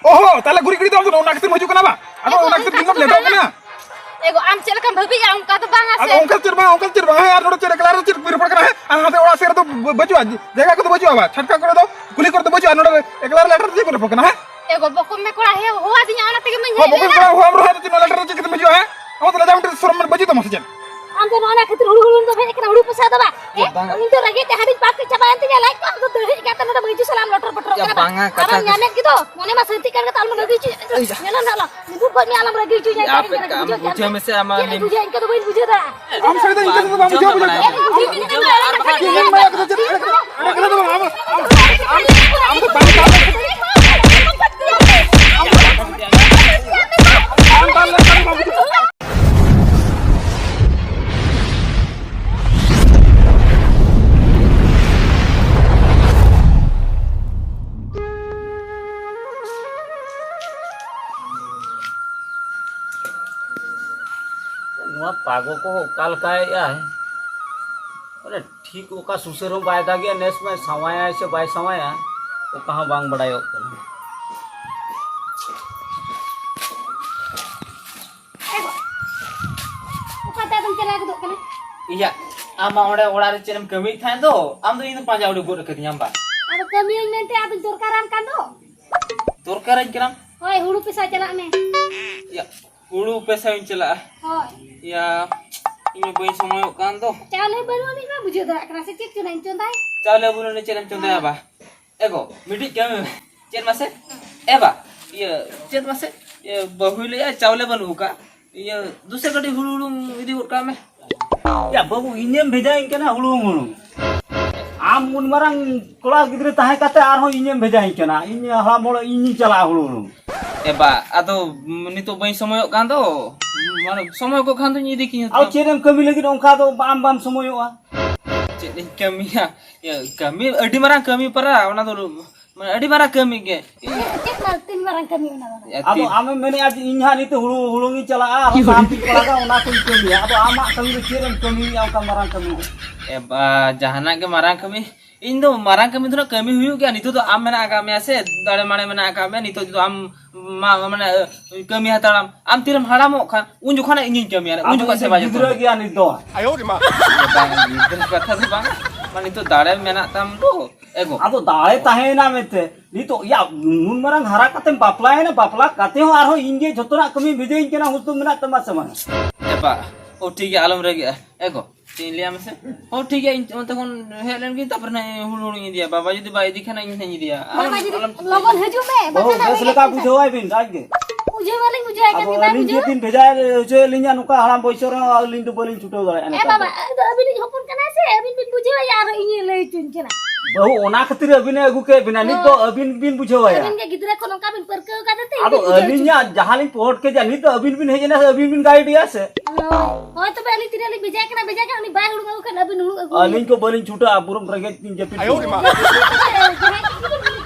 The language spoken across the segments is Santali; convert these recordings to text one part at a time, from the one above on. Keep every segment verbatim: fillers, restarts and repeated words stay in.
ᱚᱦᱚ, ᱛᱟᱦᱞᱮ ᱜᱩᱨᱤᱡ ᱜᱤᱰᱤ ᱫᱚ ᱟᱢ ᱫᱚ ᱚᱱᱟ ᱠᱷᱟᱹᱛᱤᱨ ᱮᱢ ᱦᱤᱡᱩᱜ ᱠᱟᱱᱟ ᱵᱟᱝ? ᱟᱫᱚ ᱮᱜᱳ, ᱚᱱᱟ ᱟᱢ ᱠᱷᱟᱹᱛᱤᱨ ᱪᱮᱫ ᱫᱤᱱ ᱮᱢ ᱮᱢ ᱞᱮᱴᱚᱜ ᱠᱟᱱᱟ? ᱮᱜᱳ, ᱟᱢ ᱪᱮᱫ ᱞᱮᱠᱟᱢ ᱵᱷᱟᱹᱵᱤᱭᱮᱜᱼᱟ ᱚᱱᱠᱟ ᱫᱚ ᱵᱟᱝᱟ ᱟᱫᱚ ᱥᱮ᱾ ᱚᱱᱠᱟ ᱪᱮᱫ ᱵᱟᱝᱟ, ᱚᱱᱠᱟ ᱪᱮᱫ ᱵᱟᱝᱟ᱾ ᱦᱮᱸ, ᱟᱨ ᱱᱚᱰᱮ ᱪᱮᱫ ᱮᱠᱞᱟ ᱨᱮ ᱪᱮᱫ ᱯᱮ ᱨᱚᱯᱚᱲ ᱠᱟᱱᱟ? ᱦᱮᱸ, ᱟᱨ ᱦᱟᱱᱛᱮ ᱚᱲᱟᱜ ᱥᱮᱫ ᱨᱮᱫᱚ ᱵᱟᱹ-, ᱵᱟᱹᱪᱩᱜᱼᱟ, ᱡᱟᱭᱜᱟ ᱠᱚᱫᱚ ᱵᱟᱹᱪᱩᱜᱼᱟ ᱵᱟᱝ? ᱪᱷᱟᱴᱠᱟ ᱠᱚᱨᱮ ᱫᱚ, ᱠᱩᱞᱦᱤ ᱠᱚᱨᱮ ᱫᱚ ᱵᱟᱹᱪᱩᱜᱼᱟ, ᱱᱚᱰᱮ ᱮᱠᱞᱟ ᱨᱮ ᱞᱮᱴᱚ ᱨᱮ ᱪᱮᱫ ᱯᱮ ᱨᱚᱯᱚᱲ ᱠᱟᱱᱟ? ᱦᱮᱸ? ᱮᱜᱳ, ᱵᱚᱠᱚᱢ ᱢᱮ ᱠᱚᱲᱟ ᱦᱮ ᱦᱚᱦᱚᱣᱟᱫᱤᱧᱟ, ᱚᱱᱟ ᱛᱮᱜᱮ ᱢᱟᱧ ᱦᱮᱡ ᱞᱮᱱᱟ᱾ ᱦᱚᱸ, ᱵᱚᱠᱚᱢ ᱠᱚᱲᱟ ᱦᱚᱦᱚᱣᱟᱢ ᱨᱮᱦᱚᱸ ᱟᱫᱚ ᱪᱮᱫ ᱱᱚᱣᱟ ᱞᱮᱴᱚ ᱨᱮ ᱪᱮᱫ ᱠᱟᱛᱮᱢ ᱦᱤᱡᱩᱜᱼᱟ? ᱦᱮᱸ? ᱟᱢ ᱫᱚ ᱞᱟᱡᱟᱣ ᱢᱤᱫᱴᱮᱱ ᱥᱚᱨᱚᱢ ᱵᱟᱹᱪᱩᱜ ᱛᱟᱢᱟ ᱥᱮ ᱪᱮᱫ? ᱟᱢ ᱫᱚ ᱱᱚᱣᱟ ᱠᱷᱟᱹᱛᱤᱨ ᱦᱩᱲᱩ ᱦᱩᱲᱩ ᱫᱚ ᱦᱮᱡ ᱟᱠᱟᱱᱟ, ᱦᱩᱲᱩ ᱯᱮᱥᱟ ᱫᱚ ᱵᱟᱝ? ᱮ, ᱮ, ᱵᱟᱝᱟ᱾ ᱤᱧ ᱫᱚ ᱨᱮᱸᱜᱮᱡ ᱛᱮ ᱦᱟᱹᱰᱤᱧ ᱯᱟᱠ ᱛᱮ ᱪᱟᱵᱟᱭᱮᱱ ᱛᱤᱧᱟ, ᱞᱟᱡ ᱠᱚ ᱟᱢ ᱫᱚ ᱫᱟᱹᱲ ᱦᱮᱡ ᱠᱟᱛᱮ ᱱᱚᱰᱮ ᱢᱟᱹᱭᱡᱩ ᱥᱟᱞᱟᱜ ᱮᱢ ᱞᱚᱴᱚᱨ ᱯᱚᱴᱚᱨ ᱮ, ᱠᱟᱱᱟ᱾ ᱵᱟᱝᱟ, ᱠᱟᱛᱷᱟ ᱟᱢᱮᱢ ᱫᱚ ᱧᱟᱢᱮᱫ ᱜᱮ ᱫᱚ, ᱢᱚᱱᱮ ᱢᱟ ᱥᱟᱹᱱᱛᱤ ᱠᱟᱱ ᱜᱮ ᱛᱟᱢ ᱨᱟᱹᱜᱤ ᱦᱚᱪᱚᱭᱮᱫ᱾ ᱧᱮᱞ ᱟᱢ ᱱᱟᱜ ᱞᱚ, ᱱᱩᱠᱩ ᱠᱚ ᱢᱮ ᱟᱞᱚᱢ ᱨᱟᱹᱜᱤ ᱦᱚᱪᱚᱧᱟ, ᱟᱯᱮ ᱤᱧ ᱠᱟᱢ ᱵᱩᱡᱷᱟᱹᱣ ᱵᱩᱡᱷᱟᱹᱣ ᱠᱮᱫ ᱢᱮᱥᱮ, ᱟᱢᱟᱜ ᱪᱮᱫ ᱮᱢ ᱱᱤᱢ- ᱵᱩᱡᱷᱟᱹᱣᱟ, ᱤᱧ ᱠᱚ ᱫᱚ ᱵᱟᱹᱧ ᱵᱩᱡᱷᱟᱹᱣ ᱫᱟ᱾ ᱵᱟᱝ, ᱵᱩᱡᱷᱟᱹᱣ ᱫᱚ ᱵᱟᱝ, ᱟᱨ ᱵᱟᱠᱷᱟᱡ ᱤᱧ ᱢᱟ ᱠᱟᱛᱷᱟ ᱪᱮᱫ ᱮᱲᱮ ᱠᱟᱛᱷᱟ ᱫᱚ ᱵᱟᱝ, ᱟᱢ, ᱟᱢ, ᱟᱢ, ᱟᱢ ᱫᱚ ᱵᱟᱝ ᱫᱟᱞ ᱞᱮᱠᱷᱟᱱ ᱵᱟᱝ ᱵᱩᱡᱷᱟᱹᱜᱼᱟ᱾ ᱟᱢ ᱫᱟᱞ ᱞᱮᱠᱷᱟᱱ ᱵᱟᱝ ᱵᱩᱡᱷᱟᱹᱜᱼᱟ᱾ ᱱᱚᱣᱟ ᱯᱟᱜᱚ ᱠᱚ ᱚᱠᱟ ᱞᱮᱠᱟᱭᱮᱜᱼᱟᱭ? ᱢᱟᱱᱮ ᱴᱷᱤᱠ ᱚᱠᱟ ᱥᱩᱥᱟᱹᱨ ᱦᱚᱸ ᱵᱟᱭ ᱫᱟᱜᱮᱜᱼᱟ, ᱱᱮᱥ ᱢᱟ ᱥᱟᱶᱟᱭᱟᱭ ᱥᱮ ᱵᱟᱭ ᱥᱟᱶᱟᱭᱟ, ᱚᱠᱟ ᱦᱚᱸ ᱵᱟᱝ ᱵᱟᱲᱟᱭᱚᱜ ᱠᱟᱱᱟ᱾ ᱚᱠᱟᱛᱮ ᱟᱫᱚᱢ ᱪᱟᱞᱟᱣ ᱜᱚᱫᱚᱜ ᱠᱟᱱᱟ? ᱤᱭᱟ, ᱟᱢ ᱢᱟ ᱚᱸᱰᱮ ᱚᱲᱟᱜ ᱨᱮ ᱪᱮᱫ ᱮᱢ ᱠᱟᱹᱢᱤᱭᱮᱫ ᱛᱟᱦᱮᱸᱫ ᱫᱚ, ᱟᱢ ᱫᱚ ᱤᱧ ᱫᱚ ᱯᱟᱸᱡᱟ ᱩᱰᱩᱠ ᱜᱚᱫ ᱠᱟᱫᱤᱧᱟᱢ ᱵᱟ? ᱟᱫᱚ ᱠᱟᱹᱢᱤᱭᱟᱹᱧ ᱢᱮᱱᱛᱮ ᱟᱫᱚᱧ ᱫᱚᱨᱠᱟᱨᱟᱢ ᱠᱟᱱ ᱫᱚ᱾ ᱫᱚᱨᱠᱟᱨᱟᱹᱧ ᱠᱟᱱᱟᱢ? ᱦᱳᱭ, ᱦᱩᱲᱩ ᱯᱮᱥᱟ ᱪᱟᱞᱟᱜ ᱢᱮ᱾ ᱤᱭᱟ, ᱦᱩᱲᱩ ᱯᱮᱥᱟᱧ ᱪᱟᱞᱟᱜᱼᱟ? ᱦᱳᱭ᱾ ᱤᱭᱟ, ᱤᱧ ᱢᱟ ᱵᱟᱹᱧ ᱥᱚᱢᱚᱭᱚᱜ ᱠᱟᱱ ᱫᱚ᱾ ᱪᱟᱣᱞᱮ ᱵᱟᱹᱱᱩᱜ ᱟᱹᱱᱤᱡ ᱢᱟ ᱵᱩᱡᱷᱟᱹᱣ ᱫᱟᱲᱮᱭᱟᱜ ᱠᱟᱱᱟ ᱥᱮ, ᱪᱮᱫ ᱪᱚ ᱱᱟᱜ ᱤᱧ ᱪᱚᱸᱫᱟᱭ᱾ ᱪᱟᱣᱞᱮ ᱵᱟᱹᱱᱩᱜ ᱟᱹᱱᱤᱡ ᱪᱮᱫ ᱮᱢ ᱪᱚᱸᱫᱟᱭᱟ ᱵᱟ? ᱮᱜᱳ, ᱢᱤᱫᱴᱤᱡ ᱠᱟᱹᱢᱤ ᱢᱮ᱾ ᱪᱮᱫ ᱢᱟᱥᱮ? ᱮ ᱵᱟ, ᱤᱭᱟᱹ, ᱪᱮᱫ ᱢᱟᱥᱮ? ᱤᱭᱟᱹ, ᱵᱟᱹᱦᱩᱭ ᱞᱟᱹᱭᱟ ᱪᱟᱣᱞᱮ ᱵᱟᱹᱱᱩᱜ ᱟᱠᱟᱫ᱾ ᱤᱭᱟᱹ, ᱫᱩᱥᱮ ᱠᱟᱹᱴᱤᱡ ᱦᱩᱲᱩ ᱦᱩᱲᱩᱝ ᱤᱫᱤ ᱜᱚᱫ ᱠᱟᱜ ᱢᱮ᱾ ᱭᱟ ᱵᱟᱹᱵᱩ, ᱤᱧᱮᱢ ᱵᱷᱮᱡᱟᱭᱤᱧ ᱠᱟᱱᱟ ᱦᱩᱲᱩᱝ ᱦᱩᱲᱩᱝ? ᱟᱢ ᱩᱱ ᱢᱟᱨᱟᱝ ᱠᱚᱲᱟ ᱜᱤᱫᱽᱨᱟᱹ ᱛᱟᱦᱮᱸ ᱠᱟᱛᱮ ᱟᱨᱦᱚᱸ ᱤᱧᱮᱢ ᱵᱷᱮᱡᱟᱭᱤᱧ ᱠᱟᱱᱟ? ᱤᱧ ᱦᱟᱲᱟᱢ ᱦᱚᱲ, ᱤᱧᱤᱧ ᱪᱟᱞᱟᱜᱼᱟ ᱦᱩᱲᱩᱝ ᱦᱩᱲᱩᱝ᱾ ᱮ ᱵᱟ, ᱟᱫᱚ, ᱩᱸ, ᱱᱤᱛᱚᱜ ᱵᱟᱹᱧ ᱥᱚᱢᱚᱭᱚᱜ ᱠᱟᱱ ᱫᱚ᱾ ᱢᱟᱱᱮ, ᱥᱚᱢᱚᱭ ᱠᱚᱜ ᱠᱷᱟᱱ ᱫᱚᱧ ᱤᱫᱤ ᱠᱤᱧᱟ ᱛᱚ᱾ ᱟᱨ ᱪᱮᱫ ᱮᱢ ᱠᱟᱹᱢᱤ ᱞᱟᱹᱜᱤᱫ ᱚᱱᱠᱟ ᱫᱚ ᱟᱢ ᱵᱟᱢ ᱥᱚᱢᱚᱭᱚᱜᱼᱟ? ᱪᱮᱫ ᱤᱧ ᱠᱟᱹᱢᱤᱭᱟ? ᱤᱭᱟᱹ, ᱠᱟᱹᱢᱤ, ᱟᱹᱰᱤ ᱢᱟᱨᱟᱝ ᱠᱟᱹᱢᱤ ᱯᱟᱨᱟ, ᱚᱱᱟ ᱫᱚ, ᱢᱟᱱᱮ, ᱟᱹᱰᱤ ᱢᱟᱨᱟᱝ ᱠᱟᱹᱢᱤ ᱜᱮ᱾ ᱪᱮᱫ ᱢᱟ-, ᱛᱤᱱ ᱢᱟᱨᱟᱝ ᱠᱟᱹᱢᱤ ᱚᱱᱟ ᱫᱚ? ᱭᱟ, ᱟᱫᱚ ᱛᱤᱱ- ᱟᱢᱮᱢ ᱢᱮᱱᱮᱫᱼᱟ ᱡᱮ ᱤᱧ ᱦᱟᱸᱜ ᱱᱤᱛᱚᱜ ᱦᱩᱲᱩ, ᱦᱩᱲᱩᱝ ᱤᱧ ᱪᱟᱞᱟᱜᱼᱟ, ᱟᱨᱦᱚᱸ ᱥᱟᱦᱟᱱ ᱠᱚᱧ ᱯᱟᱲᱟᱜᱟ, ᱚᱱᱟ ᱠᱚᱧ ᱠᱟᱹᱢᱤᱭᱟ᱾ ᱟᱫᱚ ᱟᱢᱟᱜ ᱠᱟᱹᱢᱤ ᱫᱚ ᱪᱮᱫ ᱮᱢ ᱠᱟᱹᱢᱤᱭᱮᱫᱼᱟ ᱚᱱᱠᱟ ᱢᱟᱨᱟᱝ ᱠᱟᱹᱢᱤ ᱫᱚ? ᱮ ᱵᱟ, ᱡᱟᱦᱟᱱᱟᱜ ᱜᱮ ᱢᱟᱨᱟᱝ ᱠᱟᱹᱢᱤ, ᱤᱧ ᱫᱚ ᱢᱟᱨᱟᱝ ᱠᱟᱹᱢᱤ ᱫᱚ ᱱᱟᱜ ᱠᱟᱹᱢᱤ ᱦᱩᱭᱩᱜ ᱜᱮᱭᱟ᱾ ᱱᱤᱛᱚᱜ ᱫᱚ ᱟᱢ ᱢᱮᱱᱟᱜ ᱟᱠᱟᱫ ᱢᱮᱭᱟ ᱥᱮ, ᱫᱟᱲᱮ ᱢᱟᱲᱮ ᱢᱮᱱᱟᱜ ᱟᱠᱟᱫ ᱢᱮᱭᱟ, ᱱᱤᱛᱚᱜ ᱡᱩᱫᱤ ᱟᱢ ᱢᱟ, ᱢᱟᱱᱮ, ᱠᱟᱹᱢᱤ ᱦᱟᱛᱟᱲᱟᱢ, ᱟᱢ ᱛᱤᱨᱮᱢ ᱦᱟᱲᱟᱢᱚᱜ ᱠᱷᱟᱱ, ᱩᱱ ᱡᱚᱠᱷᱚᱱ ᱤᱧᱤᱧ ᱠᱟᱹᱢᱤᱭᱟ, ᱩᱱ ᱟᱫᱚ ᱡᱚᱠᱷᱚᱱ ᱤᱧ ᱥᱮᱵᱟ ᱫᱚ ᱡᱚᱛᱚᱱ ᱜᱤᱫᱽᱨᱟᱹ ᱢᱮ᱾ ᱜᱮᱭᱟ ᱱᱤᱛ ᱫᱚ᱾ ᱵᱟᱝ, ᱜᱤᱫᱽᱨᱟᱹ ᱠᱟᱛᱷᱟ ᱫᱚ ᱵᱟᱝ, ᱢᱟ, ᱱᱤᱛᱚᱜ ᱫᱟᱲᱮ ᱢᱮᱱᱟᱜ ᱛᱟᱢ ᱫᱚ, ᱮᱜᱳ᱾ ᱟᱫᱚ ᱫᱟᱲᱮ ᱛᱟᱦᱮᱸᱭᱮᱱᱟ ᱢᱮᱱᱛᱮ, ᱱᱤᱛᱚᱜ, ᱭᱟ, ᱱᱩᱱ ᱢᱟᱨᱟᱝ ᱦᱟᱨᱟ ᱠᱟᱛᱮᱢ ᱵᱟᱯᱞᱟᱭᱮᱱᱟ, ᱵᱟᱯᱞᱟ ᱠᱟᱛᱮ ᱦᱚᱸ ᱟᱨᱦᱚᱸ ᱤᱧ ᱜᱮ ᱡᱷᱚᱛᱚᱱᱟᱜ ᱠᱟᱹᱢᱤ ᱵᱷᱮᱡᱟᱧ ᱠᱟᱱᱟ, ᱦᱩᱥ ᱫᱚ ᱢᱮᱱᱟᱜ ᱛᱟᱢᱟ ᱥᱮ ᱵᱟᱝ? ᱮ ᱵᱟ, ᱳ, ᱴᱷᱤᱠ ᱜᱮᱭᱟ, ᱟᱞᱚᱢ ᱨᱟᱹᱜᱤᱜᱼᱟ᱾ ᱮᱜᱳ, ᱪᱮᱫ ᱤᱧ ᱞᱟᱹᱭᱟ ᱢᱮᱥᱮ? ᱦᱚᱸ, ᱴᱷᱤᱠ ᱜᱮᱭᱟ, ᱤᱧ ᱚᱱᱛᱮ ᱠᱷᱚᱱ ᱦᱮᱡ ᱞᱮᱱ ᱜᱤᱧ, ᱛᱟᱨᱯᱚᱨᱮ ᱱᱟᱜ ᱦᱩᱲᱩ ᱦᱩᱲᱩᱧ ᱤᱫᱤᱭᱟ᱾ ᱵᱟᱵᱟ ᱡᱩᱫᱤ ᱵᱟᱭ ᱤᱫᱤ ᱠᱷᱟᱱ, ᱤᱧ ᱦᱚᱸᱧ ᱤᱫᱤᱭᱟ᱾ ᱟᱢ ᱵᱟᱵᱟ ᱡᱩᱫᱤ ᱟᱞᱚᱢ ᱪᱤᱱᱛᱟᱹᱭᱟ᱾ ᱞᱚᱜᱚᱱ ᱦᱤᱡᱩᱜ ᱢᱮ, ᱵᱟᱹᱦᱩ ᱵᱟᱠᱷᱟᱱ ᱵᱮᱥ ᱟᱞᱮ ᱞᱮᱠᱟ ᱮᱠᱮᱱ ᱵᱩᱡᱷᱟᱹᱣᱟᱭ ᱵᱤᱱ, ᱟᱡ ᱜᱮ᱾ ᱵᱩᱡᱷᱟᱹᱣ ᱢᱟᱞᱤᱧ ᱵᱩᱡᱷᱟᱹᱣᱟᱭ ᱟᱫᱚ ᱠᱟᱱ ᱜᱮ, ᱵᱟᱭ ᱟᱹᱞᱤᱧ ᱵᱩᱡᱷᱟᱹᱣᱟ᱾ ᱡᱮ ᱵᱤᱱ ᱵᱷᱮᱡᱟ ᱦᱚᱪᱚᱭᱮᱫ ᱞᱤᱧᱟ, ᱱᱚᱝᱠᱟ ᱦᱟᱲᱟᱢ ᱵᱚᱭᱮᱥ ᱨᱮᱦᱚᱸ ᱟᱹᱞᱤᱧ ᱫᱚ ᱵᱟᱹᱞᱤᱧ ᱪᱷᱩᱴᱟᱹᱣ ᱫᱟᱲᱮᱭᱟᱜᱼᱟ ᱮ ᱱᱮᱛᱟᱨ ᱵᱟᱵᱟ, ᱫᱚ᱾ ᱟᱫᱚ ᱟᱹᱵᱤᱱᱤᱡ ᱦᱚᱯᱚᱱ ᱠᱟᱱᱟᱭ ᱥᱮ, ᱟᱹᱵᱤᱱ ᱵᱤᱱ ᱵᱩᱡᱷᱟᱹᱣᱟᱭᱟ, ᱟᱨ ᱤᱧᱮ ᱞᱟᱹᱭ ᱦᱚᱪᱚᱧ ᱠᱟᱱᱟ᱾ ᱵᱟᱹᱦᱩ ᱚᱱᱟ ᱠᱷᱟᱹᱛᱤᱨ ᱟᱹᱵᱤᱱ ᱮ ᱟᱹᱜᱩ ᱠᱮᱫ ᱵᱤᱱᱟ, ᱱᱤᱛ ᱫᱚ ᱦᱳᱭ᱾ ᱟᱹᱵᱤᱱ ᱵᱤᱱ ᱵᱩᱡᱷᱟᱹᱣᱟᱭᱟ᱾ ᱟᱹᱵᱤᱱ ᱜᱮ ᱜᱤᱫᱽᱨᱟᱹ ᱠᱷᱚᱱ ᱚᱱᱠᱟ ᱵᱤᱱ ᱯᱟᱹᱨᱠᱟᱹᱣ ᱠᱟᱫᱮ ᱛᱮ ᱟᱫᱚ ᱤᱧ ᱵᱩᱡᱷᱟᱹᱣ ᱟᱹᱞᱤᱧᱟᱜ ᱦᱚᱪᱚ ᱡᱟᱦᱟᱸ ᱞᱤᱧ ᱯᱚᱦᱚᱴ ᱠᱮᱫᱟ, ᱱᱤᱛ ᱫᱚ ᱟᱹᱵᱤᱱ ᱵᱤᱱ ᱦᱮᱡ ᱮᱱᱟ ᱥᱮ ᱟᱹᱵᱤᱱ ᱵᱤᱱ ᱜᱟᱭᱤᱰ ᱮᱭᱟ ᱥᱮ? ᱦᱳᱭ᱾ ᱦᱳᱭ, ᱛᱚᱵᱮ ᱟᱹᱞᱤᱧ ᱛᱤᱱᱟᱹᱜ ᱞᱤᱧ ᱵᱷᱮᱡᱟᱭ ᱠᱟᱱᱟ, ᱵᱷᱮᱡᱟᱭ ᱠᱟᱱᱟ, ᱩᱱᱤ ᱵᱟᱭ ᱦᱩᱲᱩᱝ ᱟᱹᱜᱩ ᱠᱷᱟᱱ ᱟᱹᱵᱤᱱ ᱦᱩᱲᱩᱝ ᱟᱹᱜᱩ ᱟᱹᱞᱤᱧ ᱠᱚ ᱵᱟᱹᱞᱤᱧ ᱪᱷᱩᱴᱟᱹᱜᱼᱟ, ᱯᱩᱨᱟᱹ ᱨᱮᱸᱜᱮᱡ ᱛᱤᱧ ᱡᱟᱹᱯᱤᱫ ᱠᱚᱜᱼᱟ᱾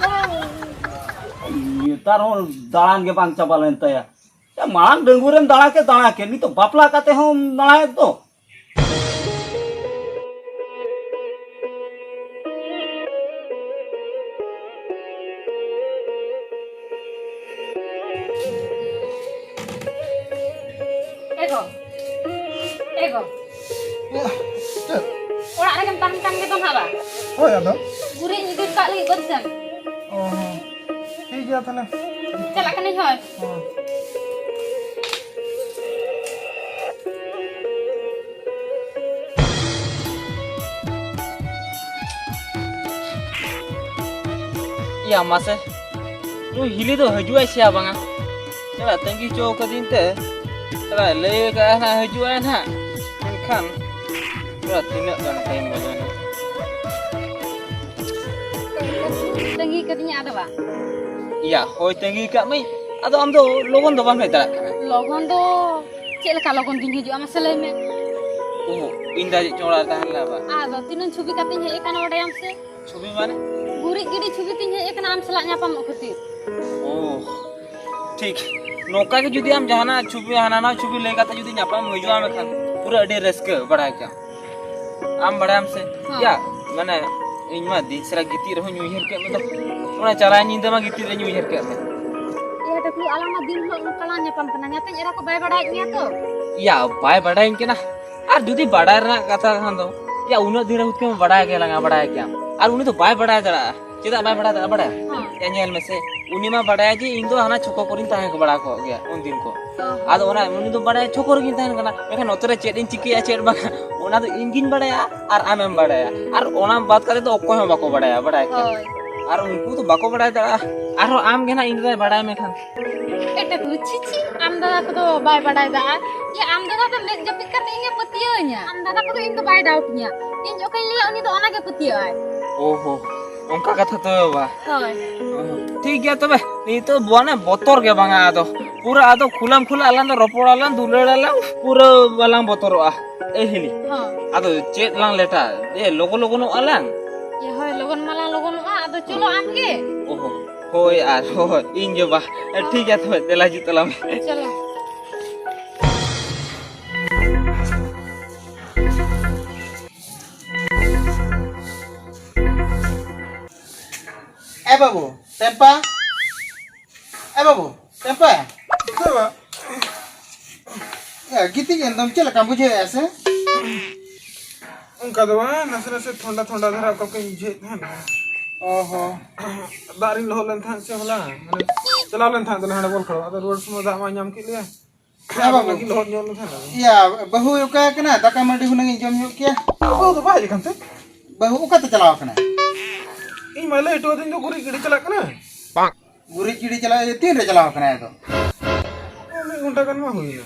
ᱱᱮᱛᱟᱨ ᱦᱚᱸ ᱫᱟᱬᱟᱱ ᱜᱮ ᱵᱟᱝ ᱪᱟᱵᱟ ᱞᱮᱱ ᱛᱟᱭᱟ᱾ ᱭᱟ, ᱢᱟᱲᱟᱝ ᱰᱟᱺᱜᱩᱣᱟᱹ ᱨᱮᱢ ᱫᱟᱬᱟ ᱠᱮᱫ, ᱫᱟᱬᱟ ᱠᱮᱫ, ᱱᱤᱛᱚᱜ ᱵᱟᱯᱞᱟ ᱠᱟᱛᱮ ᱦᱚᱸᱢ ᱫᱟᱬᱟᱭᱮᱫ ᱫᱚ᱾ ᱮ ᱜᱚ, ᱮ ᱜᱚ᱾ ᱪᱮᱫ? ᱚᱲᱟᱜ ᱨᱮᱜᱮᱢ ᱛᱟᱦᱮᱱ ᱠᱟᱱ ᱜᱮᱫᱚ ᱱᱟᱦᱟᱜ ᱵᱟ? ᱦᱳᱭ, ᱟᱫᱚ? ᱜᱩᱨᱤᱡ ᱤᱧ ᱤᱫᱤ ᱠᱟᱜ ᱞᱟᱹᱜᱤᱫ ᱵᱟᱹᱫᱽ ᱥᱮᱱ᱾ ᱚ, ᱦᱚᱸ᱾ ᱴᱷᱤᱠ ᱜᱮᱭᱟ ᱛᱟᱦᱞᱮ᱾ ᱪᱟᱞᱟᱜ ᱠᱟᱹᱱᱟᱹᱧ, ᱦᱳᱭ᱾ ᱦᱚᱸ᱾ ᱤᱭᱟ, ᱢᱟᱥᱮ, ᱱᱩᱭ ᱦᱤᱞᱤ ᱫᱚ ᱦᱤᱡᱩᱜ ᱟᱭ ᱥᱮ ᱵᱟᱝᱟ? ᱪᱟᱞᱟᱜ ᱛᱟᱺᱜᱤ ᱦᱚᱪᱚ ᱠᱟᱹᱫᱤᱧ ᱛᱮ, ᱪᱟᱞᱟᱜ ᱞᱟᱹᱭ ᱟᱠᱟᱫᱼᱟ ᱱᱟᱦᱟᱜ ᱦᱤᱡᱩᱜ ᱟᱭ ᱱᱟᱦᱟᱜ, ᱢᱮᱱᱠᱷᱟᱱ ᱪᱟᱞᱟᱜ ᱛᱤᱱᱟᱹᱜ ᱜᱟᱱ ᱴᱟᱭᱤᱢ ᱞᱟᱜᱟᱣ ᱮᱱᱟ? ᱛᱟᱺᱜᱤ ᱠᱟᱹᱫᱤᱧᱟ ᱟᱫᱚ ᱵᱟᱝ? ᱤᱭᱟ, ᱦᱳᱭ, ᱛᱟᱺᱜᱤ ᱠᱟᱜ ᱢᱟᱹᱧ, ᱟᱫᱚ ᱟᱢ ᱫᱚ ᱞᱚᱜᱚᱱ ᱫᱚ ᱵᱟᱢ ᱦᱮᱡ ᱫᱟᱲᱮᱭᱟᱜ ᱠᱟᱱᱟ᱾ ᱞᱚᱜᱚᱱ ᱫᱚ ᱪᱮᱫ ᱞᱮᱠᱟ ᱞᱚᱜᱚᱱ ᱜᱤᱧ ᱦᱤᱡᱩᱜᱼᱟ, ᱢᱟᱥᱮ ᱞᱟᱹᱭ ᱢᱮ? ᱳᱦ, ᱤᱧ ᱫᱚ ᱪᱮᱫ ᱪᱚᱝ ᱚᱲᱟᱜ ᱨᱮ ᱛᱟᱦᱮᱱ ᱞᱟᱜᱟᱣᱟ᱾ ᱟᱫᱚ ᱛᱤᱱᱟᱹᱝ ᱪᱷᱚᱵᱤ ᱠᱟᱛᱮᱧ ᱦᱮᱡ ᱟᱠᱟᱱᱟ, ᱵᱟᱰᱟᱭᱟᱢ ᱥᱮ? ᱪᱷᱚᱵᱤ ᱢᱟᱱᱮ? ᱜᱩᱨᱤᱡ ᱜᱤᱰᱤ ᱪᱷᱚᱵᱤ ᱛᱤᱧ ᱦᱮᱡ ᱟᱠᱟᱱᱟ ᱟᱢ ᱥᱟᱞᱟᱜ ᱧᱟᱯᱟᱢᱚᱜ ᱠᱷᱟᱹᱛᱤᱨ᱾ ᱳᱦ, ᱴᱷᱤᱠ᱾ ᱱᱚᱝᱠᱟ ᱜᱮ ᱡᱩᱫᱤ ᱟᱢ ᱡᱟᱦᱟᱱᱟᱜ ᱪᱷᱚᱵᱤ, ᱦᱟᱱᱟ ᱱᱟᱣᱟ ᱪᱷᱚᱵᱤ ᱞᱟᱹᱭ ᱠᱟᱛᱮ ᱡᱩᱫᱤ ᱧᱟᱯᱟᱢ ᱦᱤᱡᱩᱜᱼᱟ, ᱢᱮᱱᱠᱷᱟᱱ ᱯᱩᱨᱟᱹ ᱟᱹᱰᱤ ᱨᱟᱹᱥᱠᱟᱹ ᱵᱟᱲᱟᱭ ᱠᱮᱭᱟᱢ᱾ ᱟᱢ ᱵᱟᱲᱟᱭᱟᱢ ᱥᱮ? ᱦᱚᱸ᱾ ᱭᱟ, ᱢᱟᱱᱮ, ᱤᱧ ᱢᱟ ᱫᱤᱱ ᱥᱟᱨᱟ ᱜᱤᱛᱤᱡ ᱨᱮᱦᱚᱸᱧ ᱩᱭᱦᱟᱹᱨ ᱠᱮᱫ ᱢᱮ ᱫᱚ᱾ ᱚᱱᱟ ᱪᱟᱞᱟᱣ ᱧᱤᱫᱟᱹ ᱢᱟ ᱜᱤᱛᱤᱡ ᱨᱮᱧ ᱩᱭᱦᱟᱹᱨ ᱠᱮᱫ ᱢᱮ᱾ ᱮᱭᱟ ᱴᱟᱠᱞᱩ, ᱟᱞᱟᱝ ᱢᱟ ᱫᱤᱱ ᱦᱤᱞᱳᱜ ᱱᱚᱝᱠᱟ ᱞᱟᱝ ᱧᱟᱯᱟᱢ ᱠᱟᱱᱟ, ᱧᱟᱛᱮᱧ ᱮᱨᱟ ᱠᱚ ᱵᱟᱭ ᱵᱟᱲᱟᱭᱮᱫ ᱢᱮᱭᱟ ᱛᱚ? ᱭᱟ, ᱵᱟᱭ ᱵᱟᱲᱟᱭᱟᱹᱧ ᱠᱟᱱᱟ᱾ ᱟᱨ ᱡᱩᱫᱤ ᱵᱟᱲᱟᱭ ᱨᱮᱱᱟᱜ ᱠᱟᱛᱷᱟ ᱠᱷᱟᱱ ᱫᱚ, ᱭᱟ, ᱩᱱᱟᱹᱜ ᱫᱤᱱ ᱨᱮ ᱦᱩᱛᱠᱟᱹᱢ ᱵᱟᱲᱟᱭ ᱜᱮ ᱞᱟᱝᱟ, ᱵᱟᱲᱟᱭ ᱜᱮᱭᱟᱢ᱾ ᱟᱨ ᱩᱱᱤ ᱫᱚ ᱵᱟᱭ ᱵᱟᱲᱟᱭ ᱫᱟᱲᱮᱭᱟᱜᱼᱟ᱾ ᱪᱮᱫᱟᱜ ᱵᱟᱭ ᱵᱟᱲᱟᱭ ᱫᱟᱲᱮᱭᱟᱜᱼᱟ, ᱵᱟᱲᱟᱭᱟ? ᱦᱮᱸ᱾ ᱭᱟ, ᱧᱮᱞ ᱢᱮᱥᱮ, ᱩᱱᱤ ᱢᱟ ᱵᱟᱲᱟᱭᱟ ᱡᱮ ᱤᱧ ᱫᱚ ᱦᱟᱱᱟ ᱪᱷᱚᱠᱚ ᱠᱚᱨᱮᱧ ᱛᱟᱦᱮᱸ ᱵᱟᱲᱟ ᱠᱚᱜ ᱜᱮᱭᱟ ᱩᱱ ᱫᱤᱱ ᱠᱚ᱾ ᱦᱮᱸ᱾ ᱟᱫᱚ ᱚᱱᱟ, ᱩᱱᱤ ᱫᱚ ᱵᱟᱲᱟᱭᱟ ᱪᱷᱚᱠᱚ ᱨᱮᱜᱤᱧ ᱛᱟᱦᱮᱱ ᱠᱟᱱᱟ, ᱢᱮᱱᱠᱷᱟᱱ ᱱᱚᱛᱮ ᱨᱮ ᱪᱮᱫ ᱤᱧ ᱪᱤᱠᱟᱹᱭᱟ ᱪᱮᱫ ᱵᱟᱝᱟ, ᱚᱱᱟ ᱫᱚ ᱤᱧ ᱜᱤᱧ ᱵᱟᱲᱟᱭᱟ ᱟᱨ ᱟᱢᱮᱢ ᱵᱟᱲᱟᱭᱟ᱾ ᱟᱨ ᱚᱱᱟ ᱵᱟᱫ ᱠᱟᱛᱮ ᱫᱚ ᱚᱠᱚᱭ ᱦᱚᱸ ᱵᱟᱠᱚ ᱵᱟᱲᱟᱭᱟ, ᱵᱟᱲᱟᱭ ᱠᱮᱭᱟ᱾ ᱦᱳᱭ᱾ ᱟᱨ ᱩᱱᱠᱩ ᱫᱚ ᱵᱟᱠᱚ ᱵᱟᱲᱟᱭ ᱫᱟᱲᱮᱭᱟᱜᱼᱟ᱾ ᱟᱨᱦᱚᱸ ᱟᱢ ᱜᱮ ᱱᱟᱦᱟᱜ ᱤᱧ ᱫᱚᱭ ᱵᱟᱲᱟᱭ ᱢᱮ ᱠᱷᱟᱱ᱾ ᱮᱴᱟᱜ ᱠᱚ, ᱪᱷᱤ, ᱪᱷᱤ, ᱟᱢ ᱫᱟᱫᱟ ᱠᱚᱫᱚ ᱵᱟᱭ ᱵᱟᱲᱟᱭ ᱫᱟ᱾ ᱡᱮ ᱟᱢ ᱫᱟᱫᱟ ᱫᱚ ᱢᱮᱫ ᱡᱟᱹᱯᱤᱫ ᱠᱟᱛᱮ ᱤᱧᱮ ᱯᱟᱹᱛᱭᱟᱹᱣᱟᱹᱧᱟ᱾ ᱟᱢ ᱫᱟᱫᱟ ᱠᱚᱫᱚ ᱤᱧ ᱫᱚ ᱵᱟᱭ ᱰᱟᱣᱩᱴ ᱤᱧᱟ᱾ ᱤᱧ ᱚᱠᱟᱧ ᱞᱟᱹᱭᱟ ᱩᱱᱤ ᱫᱚ ᱚᱱᱟᱜᱮ ᱯᱟᱹᱛᱭᱟᱹᱣᱟᱭ᱾ ᱚᱦᱚ, ᱚᱱᱠᱟ ᱠᱟᱛᱷᱟ ᱛᱚᱵᱮ ᱵᱟ᱾ ᱦᱳᱭ᱾ ᱚᱦᱚ, ᱴᱷᱤᱠ ᱜᱮᱭᱟ ᱛᱚᱵᱮ, ᱱᱤᱛᱚᱜ ᱵᱚᱱᱮ ᱵᱚᱛᱚᱨ ᱜᱮ ᱵᱟᱝᱟ ᱟᱫᱚ᱾ ᱯᱩᱨᱟᱹ ᱟᱫᱚ ᱠᱷᱩᱞᱟᱢ ᱠᱷᱩᱞᱟ ᱟᱞᱟᱝ ᱫᱚ ᱨᱚᱯᱚᱲ ᱟᱞᱟᱝ, ᱫᱩᱞᱟᱹᱲ ᱟᱞᱟᱝ, ᱯᱩᱨᱟᱹ ᱵᱟᱞᱟᱝ ᱵᱚᱛᱚᱨᱚᱜᱼᱟ᱾ ᱮ ᱦᱤᱞᱤ᱾ ᱦᱚᱸ᱾ ᱟᱫᱚ ᱪᱮᱫ ᱞᱟᱝ ᱞᱮᱴᱟ? ᱮ, ᱞᱚᱜᱚ ᱞᱚᱜᱚᱱᱚᱜᱼᱟ ᱞᱟᱝ᱾ ᱮ, ᱦᱳᱭ, ᱞᱚᱜᱚᱱ ᱢᱟᱞᱟᱝ ᱞᱚᱜᱚᱱᱚᱜᱼᱟ, ᱟᱫᱚ ᱪᱚᱞᱚ ᱟᱢ ᱜᱮ᱾ ᱚᱦᱚ, ᱦᱳᱭ ᱟᱨ, ᱦᱳᱭ, ᱤᱧ ᱜᱮ ᱵᱟ᱾ ᱮ, ᱴᱷᱤᱠ ᱜᱮᱭᱟ ᱛᱚᱵᱮ, ᱫᱮᱞᱟ ᱦᱤᱡᱩᱜ ᱛᱟᱞᱟᱝ ᱢᱮ᱾ ᱪᱚᱞᱚ᱾ ᱮ ᱵᱟᱹᱵᱩ, ᱴᱮᱢᱯᱟ᱾ ᱮ ᱵᱟᱹᱵᱩ, ᱴᱮᱢᱯᱟ᱾ ᱪᱮᱫ ᱵᱟ? ᱮ, ᱜᱤᱛᱤᱡ ᱮᱱ ᱫᱚᱢ, ᱪᱮᱫ ᱞᱮᱠᱟᱢ ᱵᱩᱡᱷᱟᱹᱣᱮᱫᱼᱟ ᱥᱮ? ᱚᱱᱠᱟ ᱫᱚ ᱵᱟᱝ, ᱱᱟᱥᱮ ᱱᱟᱥᱮ ᱛᱷᱚᱱᱰᱟ ᱛᱷᱚᱱᱰᱟ ᱫᱷᱟᱨᱟ ᱚᱠᱟ ᱠᱚᱧ ᱵᱩᱡᱷᱟᱹᱣᱮᱫ ᱛᱟᱦᱮᱸᱱ᱾ ᱚ ᱦᱚᱸ᱾ ᱫᱟᱜ ᱨᱤᱧ ᱞᱚᱦᱚᱫ ᱞᱮᱱ ᱛᱟᱦᱮᱸᱫ ᱥᱮ ᱦᱚᱞᱟ, ᱢᱟᱱᱮ ᱪᱟᱞᱟᱣ ᱞᱮᱱ ᱛᱟᱦᱮᱸᱫ ᱫᱚ ᱦᱟᱸᱰᱮ ᱵᱚᱞ ᱠᱷᱮᱞ, ᱟᱫᱚ ᱨᱩᱣᱟᱹᱲ ᱥᱚᱢᱚᱭ ᱫᱟᱜ ᱢᱟ ᱧᱟᱢ ᱠᱮᱫ ᱞᱮᱭᱟ᱾ ᱦᱮᱸ ᱵᱟᱹᱵᱩ᱾ ᱟᱫᱚ ᱞᱚᱦᱚᱫ ᱧᱚᱜ ᱞᱮᱱ ᱛᱟᱦᱮᱸᱫ ᱟᱫᱚ᱾ ᱤᱭᱟᱹ, ᱵᱟᱹᱦᱩ ᱚᱠᱟ ᱠᱟᱱᱟ? ᱫᱟᱠᱟ ᱢᱟᱹᱰᱤ ᱦᱩᱱᱟᱹᱝ ᱤᱧ ᱡᱚᱢ ᱧᱚᱜ ᱠᱮᱭᱟ᱾ ᱵᱟᱹᱦᱩ ᱫᱚ ᱵᱟᱭ ᱦᱮᱡ ᱟᱠᱟᱱ ᱛᱮ? ᱵᱟᱹᱦᱩ ᱚᱠᱟᱛᱮ ᱪᱟᱞᱟᱣ ᱠᱟᱱᱟᱭ? ᱤᱧ ᱢᱟ ᱞᱟᱹᱭ ᱦᱚᱴᱚ ᱟᱹᱫᱤᱧ ᱫᱚ ᱜᱩᱨᱤᱡ ᱜᱤᱰᱤ ᱪᱟᱞᱟᱜ ᱠᱟᱱᱟ᱾ ᱜᱩᱨᱤᱡ ᱜᱤᱰᱤ ᱪᱟᱞᱟᱜ, ᱛᱤᱱ ᱨᱮ ᱪᱟᱞᱟᱣ ᱠᱟᱱᱟᱭ ᱟᱫᱚ? ᱢᱤᱫ ᱜᱷᱚᱱᱴᱟ ᱜᱟᱱ ᱢᱟ ᱦᱩᱭᱱᱟ᱾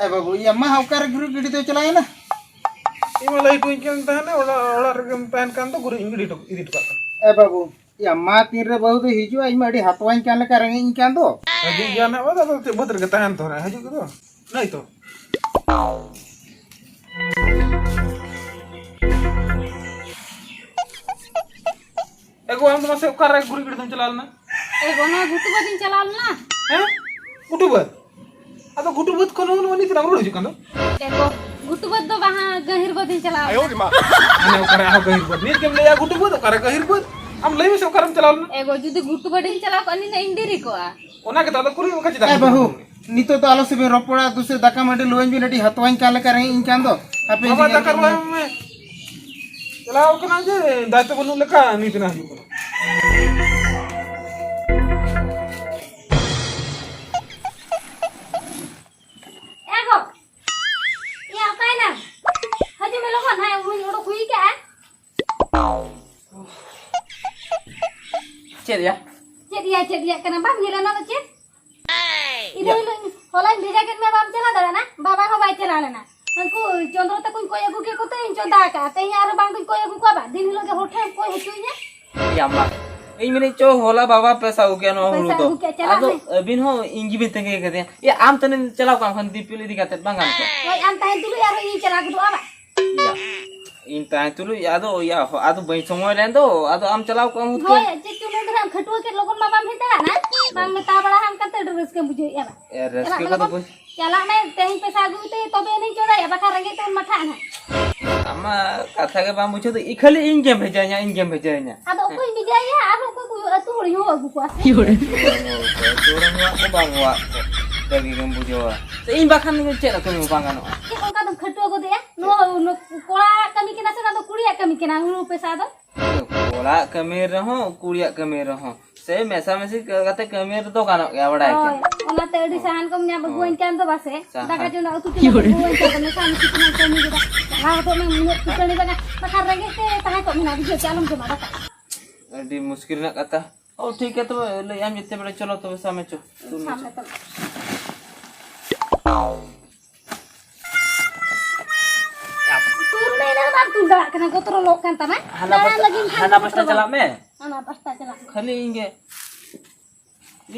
ᱮ ᱵᱟᱹᱵᱩ, ᱤᱭᱟᱹ ᱢᱟ ᱚᱠᱟᱨᱮ ᱜᱩᱨᱤᱡ ᱜᱤᱰᱤ ᱫᱚᱭ ᱪᱟᱞᱟᱣ ᱮᱱᱟ? ᱤᱧ ᱢᱟ ᱞᱟᱹᱭ ᱦᱚᱴᱚ ᱟᱹᱧ ᱠᱟᱱ ᱛᱟᱦᱮᱱᱟ, ᱚᱲᱟᱜ, ᱚᱲᱟᱜ ᱨᱮᱜᱮᱢ ᱛᱟᱦᱮᱱ ᱠᱟᱱ ᱫᱚ, ᱜᱩᱨᱤᱡ ᱤᱧ ᱜᱤᱰᱤ ᱦᱚᱴᱚ, ᱤᱫᱤ ᱦᱚᱴᱚ ᱠᱟᱜ ᱠᱟᱱᱟ᱾ ᱮ ᱵᱟᱹᱵᱩ, ᱤᱭᱟᱹ ᱢᱟ ᱛᱤᱱ ᱨᱮ ᱵᱟᱹᱦᱩ ᱫᱚᱭ ᱦᱤᱡᱩᱜᱼᱟ? ᱤᱧ ᱢᱟ ᱟᱹᱰᱤ ᱦᱟᱛᱣᱟᱧ ᱠᱟᱱ ᱞᱮᱠᱟ ᱨᱮᱸᱜᱮᱡ ᱤᱧ ᱠᱟᱱ ᱫᱚ᱾ ᱦᱤᱡᱩᱜ ᱜᱮᱭᱟ ᱱᱟᱦᱟᱜ, ᱟᱫᱚ ᱪᱮᱫ ᱵᱟᱹᱫᱽ ᱨᱮᱜᱮ ᱛᱟᱦᱮᱱ ᱛᱚ ᱱᱟᱦᱟᱜ, ᱦᱤᱡᱩᱜ ᱜᱮᱫᱚ᱾ ᱱᱟᱭ ᱛᱚ᱾ ᱮ ᱜᱚ, ᱟᱢ ᱫᱚ ᱢᱟᱥᱮ ᱚᱠᱟᱨᱮ ᱜᱩᱨᱤᱡ ᱜᱤᱰᱤ ᱫᱚᱢ ᱪᱟᱞᱟᱣ ᱞᱮᱱᱟ? ᱮ ᱜᱚ, ᱱᱚᱣᱟ ᱜᱷᱩᱴᱩ ᱵᱟᱹᱫᱤᱧ ᱪᱟᱞᱟᱣ ᱞᱮᱱᱟ᱾ ᱦᱮᱸ? ᱜᱷᱩᱴᱩ ᱵᱟᱹᱫᱽ? ᱟᱫᱚ ᱜᱷᱩᱴᱩ ᱵᱟᱹᱫᱽ ᱠᱷᱚᱱ ᱱᱚᱜᱼᱚ ᱱᱤᱛ ᱨᱮᱢ ᱨᱩᱣᱟᱹᱲ ᱦᱤᱡᱩᱜ ᱠᱟᱱ ᱫᱚ? ᱮ ᱜᱚ, ᱜᱷᱩᱴᱩ ᱵᱟᱹᱫᱽ ᱫᱚ ᱵᱟᱝ, ᱜᱟᱹᱦᱤᱨ ᱵᱟᱹᱫᱽ ᱤᱧ ᱪᱟᱞᱟᱣ ᱞᱮᱱᱟ᱾ ᱢᱟᱱᱮ ᱚᱠᱟᱨᱮ ᱟᱨᱦᱚᱸ ᱜᱟᱹᱦᱤᱨ ᱵᱟᱹᱫᱽ? ᱱᱤᱛ ᱜᱮᱢ ᱞᱟᱹᱭᱟ ᱜᱷᱩᱴᱩ ᱵᱟᱹᱫᱽ, ᱚᱠᱟᱨᱮ ᱜᱟᱹᱦᱤᱨ ᱵᱟᱹᱫᱽ? ᱟᱢ ᱞᱟᱹᱭ ᱢᱮᱥᱮ, ᱚᱠᱟᱨᱮᱢ ᱪᱟᱞᱟᱣ ᱞᱮᱱᱟ? ᱮ ᱜᱚ, ᱡᱩᱫᱤ ᱜᱷᱩᱴᱩ ᱵᱟᱹᱫᱽ ᱤᱧ ᱪᱟᱞᱟᱣ ᱠᱚᱜᱼᱟ, ᱱᱤᱱᱟᱹᱜ ᱤᱧ ᱰᱮᱨᱤ ᱠᱚᱜᱼᱟ᱾ ᱚᱱᱟ ᱜᱮᱛᱚ, ᱟᱫᱚ ᱠᱩᱞᱤ ᱚᱱᱠᱟ ᱪᱮᱫᱟᱜ ᱮ ᱵᱟᱹᱦᱩ, ᱠᱩᱞᱤ? ᱱᱤᱛᱚᱜ ᱫᱚ ᱟᱞᱚ ᱥᱮ ᱵᱮᱱ ᱨᱚᱯᱚᱲᱟ, ᱫᱩᱥᱮ ᱫᱟᱠᱟ ᱢᱟᱹᱰᱤ ᱞᱩᱣᱟᱹᱧ ᱵᱤᱱ, ᱟᱹᱰᱤ ᱦᱟᱛᱣᱟᱧ ᱠᱟᱱ ᱞᱮᱠᱟ ᱨᱮᱸᱜᱮᱡ ᱤᱧ ᱠᱟᱱ ᱫᱚ᱾ ᱦᱟᱯᱮ ᱵᱟᱵᱟ, ᱤᱧ ᱫᱟᱠᱟ ᱞᱩᱣᱟᱹᱧ ᱢᱮ᱾ ᱪᱟᱞᱟᱣ ᱠᱟᱱᱟ ᱡᱮ ᱫᱟᱭᱤᱛᱛᱚ ᱵᱟᱹᱱᱩᱜ ᱞᱮᱠᱟ, ᱱᱤᱛ ᱱᱟ ᱦᱤᱡᱩᱜ ᱠᱟᱱᱟ᱾ ᱮ ᱜᱚ, ᱮᱭᱟ, ᱚᱠᱟᱭᱮᱱᱟᱢ? ᱦᱤᱡᱩᱜ ᱢᱮ ᱞᱚᱜᱚᱱ, ᱦᱟᱸᱜ ᱦᱩᱲᱩᱧ ᱚᱰᱚᱠ ᱦᱩᱭ ᱠᱟᱜᱼᱟ᱾ ᱪᱮᱫ ᱭᱟ? ᱪᱮᱫ ᱭᱟ, ᱪᱮᱫ ᱭᱟ ᱠᱟᱱᱟ? ᱵᱟᱢ ᱧᱮᱞᱟ ᱱᱚᱣᱟ ᱫᱚ ᱪᱮᱫ? ᱤᱱᱟᱹ ᱭᱟ᱾ ᱦᱤᱞᱳᱜ ᱦᱚᱞᱟᱧ ᱵᱷᱮᱡᱟ ᱠᱮᱫ ᱢᱮᱭᱟ, ᱵᱟᱢ ᱪᱟᱞᱟᱣ ᱫᱟᱲᱮᱭᱟᱜᱼᱟ? ᱵᱟᱵᱟ ᱦᱚᱸ ᱵᱟᱭ ᱪᱟᱞᱟᱣ ᱞᱮᱱᱟ᱾ ᱩᱱᱠᱩ ᱪᱚᱸᱫᱽᱨᱚ ᱛᱟᱠᱚᱧ ᱠᱚᱭ ᱟᱹᱜᱩ ᱠᱮᱫ ᱠᱚᱛᱮ ᱤᱧ ᱪᱚᱸᱫᱟ ᱟᱠᱟᱫᱼᱟ᱾ ᱛᱮᱦᱮᱧ ᱟᱨᱦᱚᱸ ᱵᱟᱝ ᱫᱩᱧ ᱠᱚᱭ ᱟᱹᱜᱩ ᱠᱚᱣᱟ, ᱵᱟᱝ ᱫᱤᱱ ᱦᱤᱞᱳᱜ ᱜᱮ ᱦᱚᱲ ᱴᱷᱮᱱ ᱠᱚᱭ ᱦᱚᱪᱚᱧᱟ᱾ ᱭᱟ ᱢᱟ, ᱤᱧ ᱢᱮᱱᱮᱫ ᱪᱚ ᱦᱚᱞᱟ ᱵᱟᱵᱟ ᱯᱮᱥᱟ ᱟᱹᱜᱩ ᱠᱮᱫᱼᱟ ᱱᱚᱣᱟ ᱦᱩᱲᱩ ᱯᱮᱥᱟ ᱫᱚ᱾ ᱟᱹᱜᱩ ᱠᱮᱫᱼᱟ, ᱪᱟᱞᱟᱜ ᱟᱫᱚ ᱢᱮ᱾ ᱟᱹᱵᱤᱱ ᱦᱚᱸ ᱤᱧ ᱜᱮᱵᱤᱱ ᱛᱟᱺᱜᱤ ᱠᱟᱫᱮᱭᱟ᱾ ᱭᱟ, ᱟᱢ ᱛᱟᱹᱱᱤᱢ ᱪᱟᱞᱟᱣ ᱠᱚᱜ ᱠᱷᱟᱱ ᱫᱤᱯᱤᱞ ᱤᱫᱤ ᱠᱟᱛᱮᱫ ᱵᱟᱝ ᱜᱟᱱ ᱠᱚᱜᱼᱟ? ᱦᱳᱭ, ᱟᱢ ᱛᱟᱦᱮᱱ ᱛᱩᱞᱩᱡ ᱟᱨᱦᱚᱸ ᱤᱧᱤᱧ ᱪᱟᱞᱟᱣ ᱜᱚᱫᱚᱜᱼᱟ ᱵᱟᱝ? ᱭᱟ, ᱤᱧ ᱛᱟᱦᱮᱸ ᱛᱩᱞᱩᱡ ᱟᱫᱚ, ᱭᱟ, ᱟᱫᱚ ᱵᱟᱹᱧ ᱥᱚᱢᱚᱭ ᱞᱮᱱ ᱫᱚ, ᱟᱫᱚ ᱟᱢ ᱪᱟᱞᱟᱣ ᱠᱚᱜ ᱟᱢ ᱦᱩᱛ ᱠᱚ᱾ ᱦᱳᱭ, ᱪᱮᱫ ᱪᱚ ᱞᱟᱹᱭ ᱫᱷᱟᱨᱟ ᱠᱷᱟᱹᱴᱩᱣᱟᱹ ᱠᱮᱫ ᱞᱚᱜᱚᱱ ᱢᱟ ᱵᱟᱢ ᱦᱮᱡ ᱫᱟᱲᱮᱭᱟᱜᱼᱟ, ᱵᱟᱝ ᱢᱮᱛᱟ ᱵᱟᱲᱟ ᱟᱢ ᱠᱟᱛᱮ ᱟᱹᱰᱤ ᱨᱟᱹᱥᱠᱟᱹᱢ ᱵᱩᱡᱷᱟᱹᱣᱮᱫᱼᱟ ᱵᱟᱝ? ᱮ, ᱨᱟᱹᱥᱠᱟᱹ ᱪᱟᱞᱟᱜ ᱢᱮ ᱠᱚᱫᱚ ᱞᱚᱜᱚᱱ᱾ ᱵᱩᱡ- ᱪᱟᱞᱟᱜ ᱢᱮ, ᱛᱮᱦᱮᱧ ᱯᱚᱭᱥᱟ ᱟᱹᱜᱩᱭ ᱛᱮ ᱛᱚᱵᱮ ᱮᱱᱮᱡ ᱪᱚᱸᱫᱟᱭᱟ, ᱵᱟᱠᱷᱟᱱ ᱨᱮᱸᱜᱮᱡ ᱛᱮᱵᱚᱱ ᱢᱟᱴᱷᱟᱜᱼᱟ ᱱᱟᱦᱟᱜ᱾ ᱟᱢᱟᱜ ᱠᱟᱛᱷᱟ ᱜᱮ ᱵᱟᱢ ᱵᱩᱡᱷᱟᱹᱣ ᱫᱚ, ᱤ ᱠᱷᱟᱹᱞᱤ ᱤᱧ ᱜᱮᱢ ᱵᱷᱮᱡᱟᱧᱟ, ᱤᱧ ᱜᱮᱢ ᱵᱷᱮᱡᱟᱧᱟ᱾ ᱟᱫᱚ ᱚᱠᱚᱭ ᱵᱷᱮᱡᱟᱭᱟ? ᱟᱨᱦᱚᱸ ᱚᱠᱚᱭ ᱠᱚ ᱟᱹᱛᱩ ᱦᱚᱲᱤᱧ ᱦᱚᱦᱚ ᱟᱹᱜᱩ ᱠᱚᱣᱟ ᱥᱮ? ᱟᱹᱛᱩ ᱦᱚᱲᱮᱢ ᱦᱚᱦᱚ ᱠᱚᱣᱟ, ᱟᱹᱛᱩ ᱦᱚᱲᱮᱢ ᱦᱚᱦᱚ ᱠᱚᱣᱟ, ᱵᱷᱟᱹᱜᱤ ᱜᱮᱢ ᱵᱩᱡᱷᱟᱹᱣᱟ᱾ ᱥᱮ ᱤᱧ ᱵᱟᱠᱷᱟᱱ ᱪᱮᱫ ᱠᱟᱹᱢᱤ ᱵᱟᱝ ᱜᱟᱱᱚᱜᱼᱟ? ᱪᱮᱫ ᱚᱱᱠᱟ ᱫᱚᱢ ᱠᱷᱟᱹᱴᱩᱣᱟᱹ ᱜᱚᱫᱮᱜᱼᱟ? ᱱᱚᱣᱟ, ᱱᱚᱣᱟ ᱠᱚᱲᱟᱣᱟᱜ ᱠᱟᱹᱢᱤ ᱠᱟᱱᱟ ᱥᱮ ᱱᱚᱣᱟ ᱫᱚ ᱠᱩᱲᱤᱭᱟᱜ ᱠᱟᱹᱢᱤ ᱠᱟᱱᱟ, ᱦᱩᱲᱩ ᱯᱮᱥᱟ ᱫᱚ? ᱠᱚᱲᱟᱜ ᱠᱟᱹᱢᱤ ᱨᱮᱦᱚᱸ, ᱠᱩᱲᱤᱭᱟᱜ ᱠᱟᱹᱢᱤ ᱨᱮᱦᱚᱸ, ᱥᱮ ᱢᱮᱥᱟᱢᱤᱥᱤ ᱠᱟᱛᱮ ᱠᱟᱹᱢᱤ ᱨᱮᱫᱚ ᱜᱟᱱᱚᱜ ᱜᱮᱭᱟ, ᱵᱟᱲᱟᱭ ᱦᱳᱭ, ᱜᱮᱭᱟ᱾ ᱚᱱᱟᱛᱮ ᱟᱹᱰᱤ ᱥᱟᱦᱟᱱ ᱠᱚᱢ ᱧᱟᱢ ᱟᱹᱜᱩᱣᱟᱹᱧ ᱠᱟᱱ ᱫᱚ ᱵᱟᱥᱮ? ᱥᱟᱦᱟᱱ᱾ ᱫᱟᱠᱟ ᱪᱚᱸᱫᱟ, ᱩᱛᱩ ᱪᱚᱸᱫᱟ ᱠᱚ ᱟᱹᱜᱩᱣᱟᱹᱧ ᱠᱟᱱ ᱫᱚ, ᱢᱮᱥᱟᱢᱤᱥᱤ ᱠᱚᱢ ᱠᱟᱹᱢᱤ ᱠᱮᱫᱟ᱾ ᱪᱟᱞᱟᱣ ᱦᱚᱫᱚᱜ ᱢᱮ, ᱩᱱᱟᱹᱜ ᱠᱩᱴᱟᱹᱱᱤ ᱵᱟᱝᱟ, ᱵᱟᱠᱷᱟᱱ ᱨᱮᱸᱜᱮᱡ ᱛᱮ ᱛᱟᱦᱮᱸ ᱠᱚᱜ ᱢᱮ ᱱᱟᱜ, ᱵᱩᱡᱷᱟᱹᱣ ᱪᱮ? ᱟᱞᱚᱢ ᱡᱚᱢᱟ ᱫᱟᱠᱟ᱾ ᱟᱹᱰᱤ ᱢᱩᱥᱠᱤᱞ ᱨᱮᱱᱟᱜ ᱠᱟᱛᱷᱟ᱾ ᱚ, ᱴᱷᱤᱠ ᱜᱮᱭᱟ, ᱛᱚᱵᱮ ᱞᱟᱹᱭ ᱟᱢ ᱡᱮᱛᱮ ᱵᱮᱲᱟ, ᱪᱚᱞᱚ ᱛᱚᱵᱮ ᱥᱟᱢᱮ ᱪᱚ᱾ ᱥᱟᱢᱮ ᱛᱚᱵᱮ᱾ ᱛᱩᱨ ᱢᱮ, ᱮᱱᱟᱝ ᱵᱟᱢ ᱛᱩᱨ ᱫᱟᱲᱮᱭᱟᱜ ᱠᱟᱱᱟ, ᱜᱚᱛᱨᱚ ᱞᱚᱜ ᱠᱟᱱ ᱛᱟᱢᱟ᱾ ᱦᱟᱱᱟ ᱯᱟᱥᱴᱟ, ᱞᱟᱹᱜᱤᱫ ᱦᱟᱱᱟ ᱯᱟᱥᱴᱟ ᱪᱟᱞᱟᱜ ᱢᱮ᱾ ᱦᱟᱱᱟ ᱯᱟᱥᱴᱟ ᱪᱟᱞᱟᱜ ᱢᱮ᱾ ᱠᱷᱟᱹᱞᱤ ᱤᱧ ᱜᱮ᱾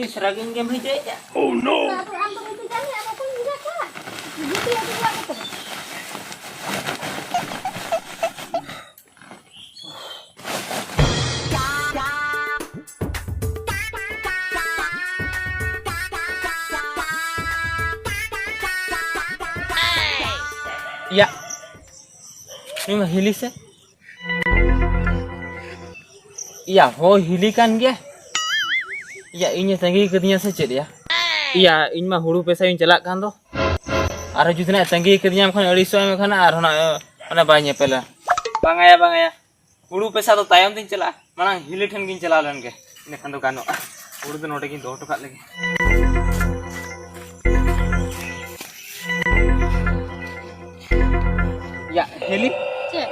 ᱤᱥ, ᱨᱟᱹᱜᱤᱧ ᱜᱮᱢ ᱵᱷᱮᱡᱟᱭᱮᱫᱼᱟ᱾ ᱚᱱᱟ ᱫᱚ ᱟᱢ ᱫᱚ ᱵᱟᱹᱧ ᱵᱷᱮᱡᱟ ᱢᱮᱭᱟ, ᱟᱫᱚ ᱚᱠᱚᱭ ᱵᱷᱮᱡᱟ ᱠᱚᱣᱟ? ᱡᱩᱫᱤ ᱟᱹᱜᱩ ᱠᱚᱣᱟ ᱠᱚ ᱛᱚᱵᱮ᱾ ᱱᱩᱭ ᱢᱟ ᱦᱤᱞᱤ ᱥᱮ? ᱤᱭᱟ, ᱦᱳᱭ, ᱦᱤᱞᱤ ᱠᱟᱱ ᱜᱮᱭᱟ᱾ ᱤᱭᱟ, ᱤᱧᱮ ᱛᱟᱺᱜᱤ ᱠᱟᱹᱫᱤᱧᱟ ᱥᱮ ᱪᱮᱫ ᱭᱟ? ᱤᱭᱟ, ᱤᱧ ᱢᱟ ᱦᱩᱲᱩ ᱯᱮᱥᱟᱭᱤᱧ ᱪᱟᱞᱟᱜ ᱠᱟᱱ ᱫᱚ᱾ ᱟᱨᱦᱚᱸ ᱡᱩᱫᱤ ᱱᱟᱜ ᱛᱟᱺᱜᱤ ᱠᱟᱹᱫᱤᱧᱟᱢ ᱠᱷᱟᱱ, ᱟᱹᱲᱤᱥᱚᱜ ᱟᱭ ᱢᱮ ᱠᱷᱟᱱ, ᱟᱨᱦᱚᱸ ᱱᱟᱜ, ᱢᱟᱱᱮ, ᱵᱟᱭ ᱧᱮᱯᱮᱞᱟ᱾ ᱵᱟᱝᱟ ᱭᱟ, ᱵᱟᱝᱟ ᱭᱟ᱾ ᱦᱩᱲᱩ ᱯᱮᱥᱟ ᱫᱚ ᱛᱟᱭᱚᱢ ᱛᱤᱧ ᱪᱟᱞᱟᱜᱼᱟ, ᱢᱟᱲᱟᱝ ᱦᱤᱞᱤ ᱴᱷᱮᱱ ᱜᱤᱧ ᱪᱟᱞᱟᱣ ᱞᱮᱱ ᱜᱮ, ᱤᱱᱟᱹ ᱠᱷᱟᱱ ᱫᱚ ᱜᱟᱱᱚᱜᱼᱟ᱾ ᱦᱩᱲᱩ ᱫᱚ ᱱᱚᱰᱮ ᱜᱤᱧ ᱫᱚᱦᱚ ᱦᱚᱴᱚ ᱠᱟᱜ ᱞᱮᱜᱮ᱾ ᱭᱟ, ᱦᱤᱞᱤ᱾ ᱪᱮᱫ?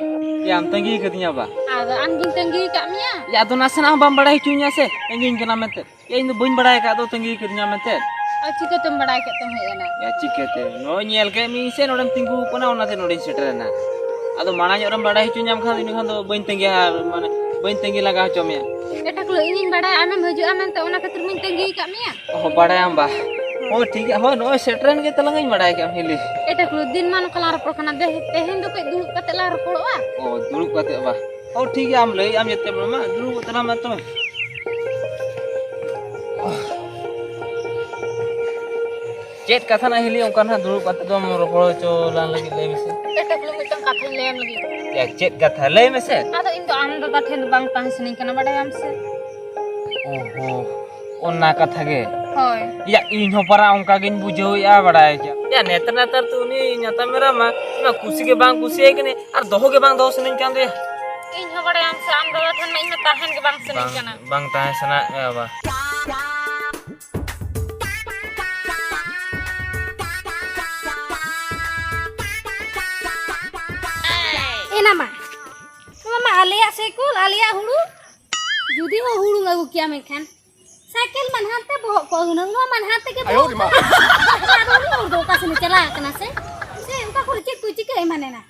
ᱭᱟ, ᱟᱢ ᱛᱟᱺᱜᱤ ᱠᱟᱹᱫᱤᱧᱟ ᱵᱟ? ᱟᱫᱚ ᱟᱢ ᱜᱤᱧ ᱛᱟᱺᱜᱤ ᱟᱠᱟᱫ ᱢᱮᱭᱟ᱾ ᱭᱟ, ᱟᱫᱚ ᱱᱟᱥᱮᱱᱟᱜ ᱦᱚᱸ ᱵᱟᱢ ᱵᱟᱲᱟᱭ ᱦᱚᱪᱚᱧᱟ ᱥᱮ, ᱛᱟᱺᱜᱤᱧ ᱠᱟᱱᱟ ᱢᱮᱱᱛᱮ᱾ ᱭᱟ, ᱤᱧ ᱫᱚ ᱵᱟᱹᱧ ᱵᱟᱲᱟᱭ ᱟᱠᱟᱫ ᱫᱚ ᱛᱟᱺᱜᱤ ᱠᱟᱹᱫᱤᱧᱟ ᱢᱮᱱᱛᱮ᱾ ᱟᱨ ᱪᱤᱠᱟᱹᱛᱮᱢ ᱵᱟᱲᱟᱭ ᱠᱮᱫ ᱛᱮᱢ ᱦᱮᱡ ᱮᱱᱟ? ᱭᱟ, ᱪᱤᱠᱟᱹᱛᱮ? ᱱᱚᱜᱼᱚᱭ ᱧᱮᱞ ᱠᱮᱫ ᱢᱤᱭᱟᱹᱧ ᱥᱮ ᱱᱚᱰᱮᱢ ᱛᱤᱸᱜᱩ ᱟᱠᱟᱱᱟ, ᱚᱱᱟᱛᱮ ᱱᱚᱰᱮᱧ ᱥᱮᱴᱮᱨ ᱮᱱᱟ᱾ ᱟᱫᱚ ᱢᱟᱲᱟᱝ ᱧᱚᱜ ᱨᱮᱢ ᱵᱟᱲᱟᱭ ᱦᱚᱪᱚᱧᱟᱢ ᱠᱷᱟᱱ, ᱤᱱᱟᱹ ᱠᱷᱟᱱ ᱫᱚ ᱵᱟᱹᱧ ᱛᱟᱺᱜᱤᱭᱟ, ᱢᱟᱱᱮ, ᱵᱟᱹᱧ ᱛᱟᱺᱜᱤ ᱞᱟᱜᱟ ᱦᱚᱪᱚ ᱢᱮᱭᱟ᱾ ᱮᱴᱟᱜ ᱦᱤᱞᱳᱜ ᱤᱧᱤᱧ ᱵᱟᱲᱟᱭᱟ ᱟᱢᱮᱢ ᱦᱤᱡᱩᱜᱼᱟ ᱢᱮᱱᱛᱮ, ᱚᱱᱟ ᱠᱷᱟᱹᱛᱤᱨ ᱢᱟᱧ ᱛᱟᱺᱜᱤ ᱟᱠᱟᱫ ᱢᱮᱭᱟ᱾ ᱚ, ᱵᱟᱲᱟᱭᱟᱢ ᱵᱟ? ᱦᱳᱭ, ᱴᱷᱤᱠ ᱜᱮᱭᱟ᱾ ᱦᱳᱭ, ᱱᱚᱜᱼᱚᱭ ᱥᱮᱴᱮᱨᱮᱱ ᱜᱮ ᱛᱟᱞᱟᱝ ᱤᱧ ᱵᱟᱲᱟᱭ ᱠᱮᱫ ᱦᱤᱞᱤ᱾ ᱮᱴᱟᱜ ᱦᱤᱞᱳᱜ ᱫᱤᱱ ᱢᱟ ᱱᱚᱝᱠᱟ ᱞᱟᱝ ᱨᱚᱯᱚᱲ ᱠᱟᱱᱟ, ᱫᱮ, ᱛᱮᱦᱮᱧ ᱫᱚ ᱠᱟᱹᱡ ᱫᱩᱲᱩᱵ ᱠᱟᱛᱮ ᱞᱟᱝ ᱨᱚᱯᱚᱲᱚᱜᱼᱟ᱾ ᱚ, ᱫᱩᱲᱩᱵ ᱠᱟᱛᱮ ᱵᱟ? ᱚ, ᱴᱷᱤᱠ ᱜᱮᱭᱟ, ᱟᱢ ᱞᱟᱹᱭᱮᱫ ᱟᱢ ᱡᱮᱛᱮ ᱢᱟ, ᱫᱩᱲᱩᱵ ᱛᱟᱞᱟᱝ ᱢᱮ ᱛᱚᱵᱮ᱾ ᱪᱮᱫ ᱠᱟᱛᱷᱟ ᱱᱟᱜ ᱦᱤᱞᱤ ᱚᱱᱠᱟ ᱱᱟᱜ ᱫᱩᱲᱩᱵ ᱠᱟᱛᱮ ᱫᱚᱢ ᱨᱚᱯᱚᱲ ᱦᱚᱪᱚ ᱞᱟᱝ ᱞᱟᱹᱜᱤᱫ, ᱞᱟᱹᱭ ᱢᱮᱥᱮ? ᱮᱴᱟᱜ ᱦᱤᱞᱳᱜ ᱢᱤᱫᱴᱟᱝ ᱠᱟᱛᱷᱟᱧ ᱞᱟᱹᱭᱟᱢ ᱞᱟᱹᱜᱤᱫ᱾ ᱭᱟ, ᱪᱮᱫ ᱠᱟᱛᱷᱟ? ᱞᱟᱹᱭ ᱢᱮᱥᱮ᱾ ᱟᱫᱚ ᱤᱧ ᱫᱚ ᱟᱢ ᱫᱟᱫᱟ ᱴᱷᱮᱱ ᱫᱚ ᱵᱟᱝ ᱛᱟᱦᱮᱸ ᱥᱟᱱᱟᱧ ᱠᱟᱱᱟ, ᱵᱟᱲᱟᱭᱟᱢ ᱥᱮ? ᱚᱦᱚ, ᱚᱱᱟ ᱠᱟᱛᱷᱟ ᱜᱮ᱾ ᱦᱳᱭ᱾ ᱭᱟ, ᱤᱧ ᱦᱚᱸ ᱯᱟᱨᱟ ᱚᱱᱠᱟ ᱜᱤᱧ ᱵᱩᱡᱷᱟᱹᱣᱮᱫᱼᱟ, ᱵᱟᱲᱟᱭ ᱜᱮ᱾ ᱭᱟ, ᱱᱮᱛᱟᱨ ᱱᱮᱛᱟᱨ ᱛᱚ ᱩᱱᱤ ᱧᱟᱛᱟᱢ ᱮᱨᱟ ᱢᱟ, ᱚᱱᱟ ᱠᱩᱥᱤ ᱜᱮ ᱵᱟᱝ ᱠᱩᱥᱤᱭᱟᱭ ᱠᱟᱱᱟᱭ ᱟᱨ ᱫᱚᱦᱚ ᱜᱮ ᱵᱟᱝ ᱫᱚᱦᱚ ᱥᱟᱱᱟᱧ ᱠᱟᱱ ᱫᱚᱭᱟ᱾ ᱤᱧ ᱦᱚᱸ, ᱵᱟᱲᱟᱭᱟᱢ ᱥᱮ, ᱟᱢ ᱫᱟᱫᱟ ᱴᱷᱮᱱ ᱢᱟ ᱤᱧ ᱢᱟ ᱛᱟᱦᱮᱱ ᱜᱮ ᱵᱟᱝ ᱥᱟᱱᱟᱧ ᱵᱟᱝ, ᱠᱟᱱᱟ᱾ ᱵᱟᱝ ᱛᱟᱦᱮᱸ ᱥᱟᱱᱟᱭᱮᱫ ᱢᱮᱭᱟ ᱵᱟ? ᱮᱱᱟ ᱢᱟ, ᱱᱚᱣᱟ ᱢᱟ ᱟᱞᱮᱭᱟᱜ ᱥᱟᱭᱠᱮᱞ, ᱟᱞᱮᱭᱟᱜ ᱦᱩᱲᱩ᱾ ᱡᱩᱫᱤ ᱦᱚᱸ ᱦᱩᱲᱩᱢ ᱟᱹᱜᱩ ᱠᱮᱭᱟ, ᱢᱮᱱᱠᱷᱟᱱ ᱥᱟᱭᱠᱮᱞ ᱢᱟ ᱱᱟᱦᱟᱱ ᱛᱮ ᱵᱚᱦᱚᱜ ᱠᱚ ᱦᱩᱱᱟᱹᱝ, ᱱᱚᱣᱟ ᱢᱟ ᱱᱟᱦᱟᱱ ᱛᱮᱜᱮ ᱟᱭᱳ ᱵᱚᱦᱚᱜ ᱨᱮ ᱢᱟ᱾ ᱠᱚ᱾ ᱟᱫᱚ ᱩᱱᱤ ᱦᱚᱲ ᱫᱚ ᱚᱠᱟ ᱥᱮᱱ ᱮ ᱪᱟᱞᱟᱣ ᱟᱠᱟᱱᱟ ᱥᱮ? ᱥᱮ ᱚᱠᱟ ᱠᱚᱨᱮ ᱪᱮᱫ ᱠᱚ ᱪᱤᱠᱟᱹ ᱮᱢᱟᱱ ᱮᱱᱟ?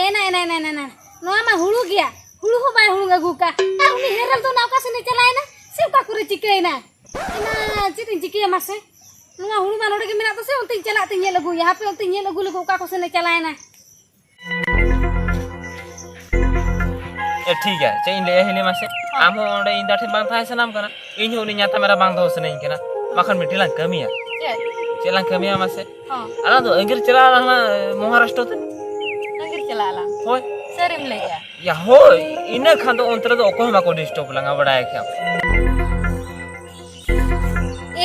ᱮᱱᱟ, ᱮᱱᱟ, ᱮᱱᱟ, ᱮᱱᱟ, ᱮᱱᱟ᱾ ᱱᱚᱣᱟ ᱢᱟ ᱦᱩᱲᱩ ᱜᱮᱭᱟ, ᱦᱩᱲᱩ ᱦᱚᱸ ᱵᱟᱭ ᱦᱩᱲᱩᱝ ᱟᱹᱜᱩ ᱠᱟᱜ᱾ ᱟᱨ ᱩᱱᱤ ᱦᱮᱨᱮᱞ ᱫᱚ ᱚᱱᱟ ᱚᱠᱟ ᱥᱮᱱ ᱮ ᱪᱟᱞᱟᱣ ᱮᱱᱟ? ᱥᱮ ᱚᱠᱟ ᱠᱚᱨᱮ ᱪᱤᱠᱟᱹᱭᱮᱱᱟ? ᱮᱱᱟ, ᱪᱮᱫ ᱤᱧ ᱪᱤᱠᱟᱹᱭᱟ ᱢᱟᱥᱮ? ᱱᱚᱣᱟ ᱦᱩᱲᱩ ᱢᱟ ᱱᱚᱰᱮ ᱜᱮ ᱢᱮᱱᱟᱜ ᱫᱚ ᱥᱮ, ᱚᱱᱛᱮᱧ ᱪᱟᱞᱟᱜ ᱛᱮᱧ ᱧᱮᱞ ᱟᱹᱜᱩᱭᱟ᱾ ᱦᱟᱯᱮ, ᱚᱱᱛᱮᱧ ᱧᱮᱞ ᱟᱹᱜᱩ ᱞᱮᱠᱚ, ᱚᱠᱟ ᱠᱚ ᱥᱮᱱ ᱮ ᱪᱟᱞᱟᱣ ᱮᱱᱟ᱾ ᱮ, ᱴᱷᱤᱠ ᱜᱮᱭᱟ, ᱪᱮᱫ ᱤᱧ ᱞᱟᱹᱭᱟ, ᱦᱤᱞᱤ ᱢᱟᱥᱮ? ᱦᱚᱸ᱾ ᱟᱢ ᱦᱚᱸ ᱚᱸᱰᱮ ᱤᱧ ᱫᱟ ᱴᱷᱮᱱ ᱵᱟᱝ ᱛᱟᱦᱮᱸ ᱥᱟᱱᱟᱢ ᱠᱟᱱᱟ, ᱤᱧ ᱦᱚᱸ ᱩᱱᱤ ᱧᱟᱛᱟᱢ ᱮᱨᱟ ᱵᱟᱝ ᱫᱚᱦᱚ ᱥᱟᱱᱟᱧ ᱠᱟᱱᱟ᱾ ᱵᱟᱠᱷᱟᱱ ᱢᱤᱫᱴᱤᱡ ᱞᱟᱝ ᱠᱟᱹᱢᱤᱭᱟ᱾ ᱪᱮᱫ? ᱪᱮᱫ ᱞᱟᱝ ᱠᱟᱹᱢᱤᱭᱟ ᱢᱟᱥᱮ? ᱦᱚᱸ᱾ ᱟᱞᱟᱝ ᱫᱚ ᱟᱹᱜᱤᱨ ᱪᱟᱞᱟᱜ ᱟᱞᱟᱝ ᱦᱟᱱᱟ ᱢᱚᱦᱟᱨᱟᱥᱴᱨᱚ ᱛᱮ᱾ ᱟᱹᱜᱤᱨ ᱪᱟᱞᱟᱜ ᱟᱞᱟᱝ? ᱦᱳᱭ᱾ ᱥᱟᱹᱨᱤᱢ ᱞᱟᱹᱭᱮᱜᱼᱟ? ᱭᱟ, ᱦᱳᱭ, ᱤᱱᱟᱹ ᱠᱷᱟᱱ ᱫᱚ ᱚᱱᱛᱮ ᱨᱮᱫᱚ ᱚᱠᱚᱭ ᱦᱚᱸ ᱵᱟᱠᱚ disturb ᱞᱟᱝᱟ, ᱵᱟᱲᱟᱭ ᱠᱷᱟᱱ᱾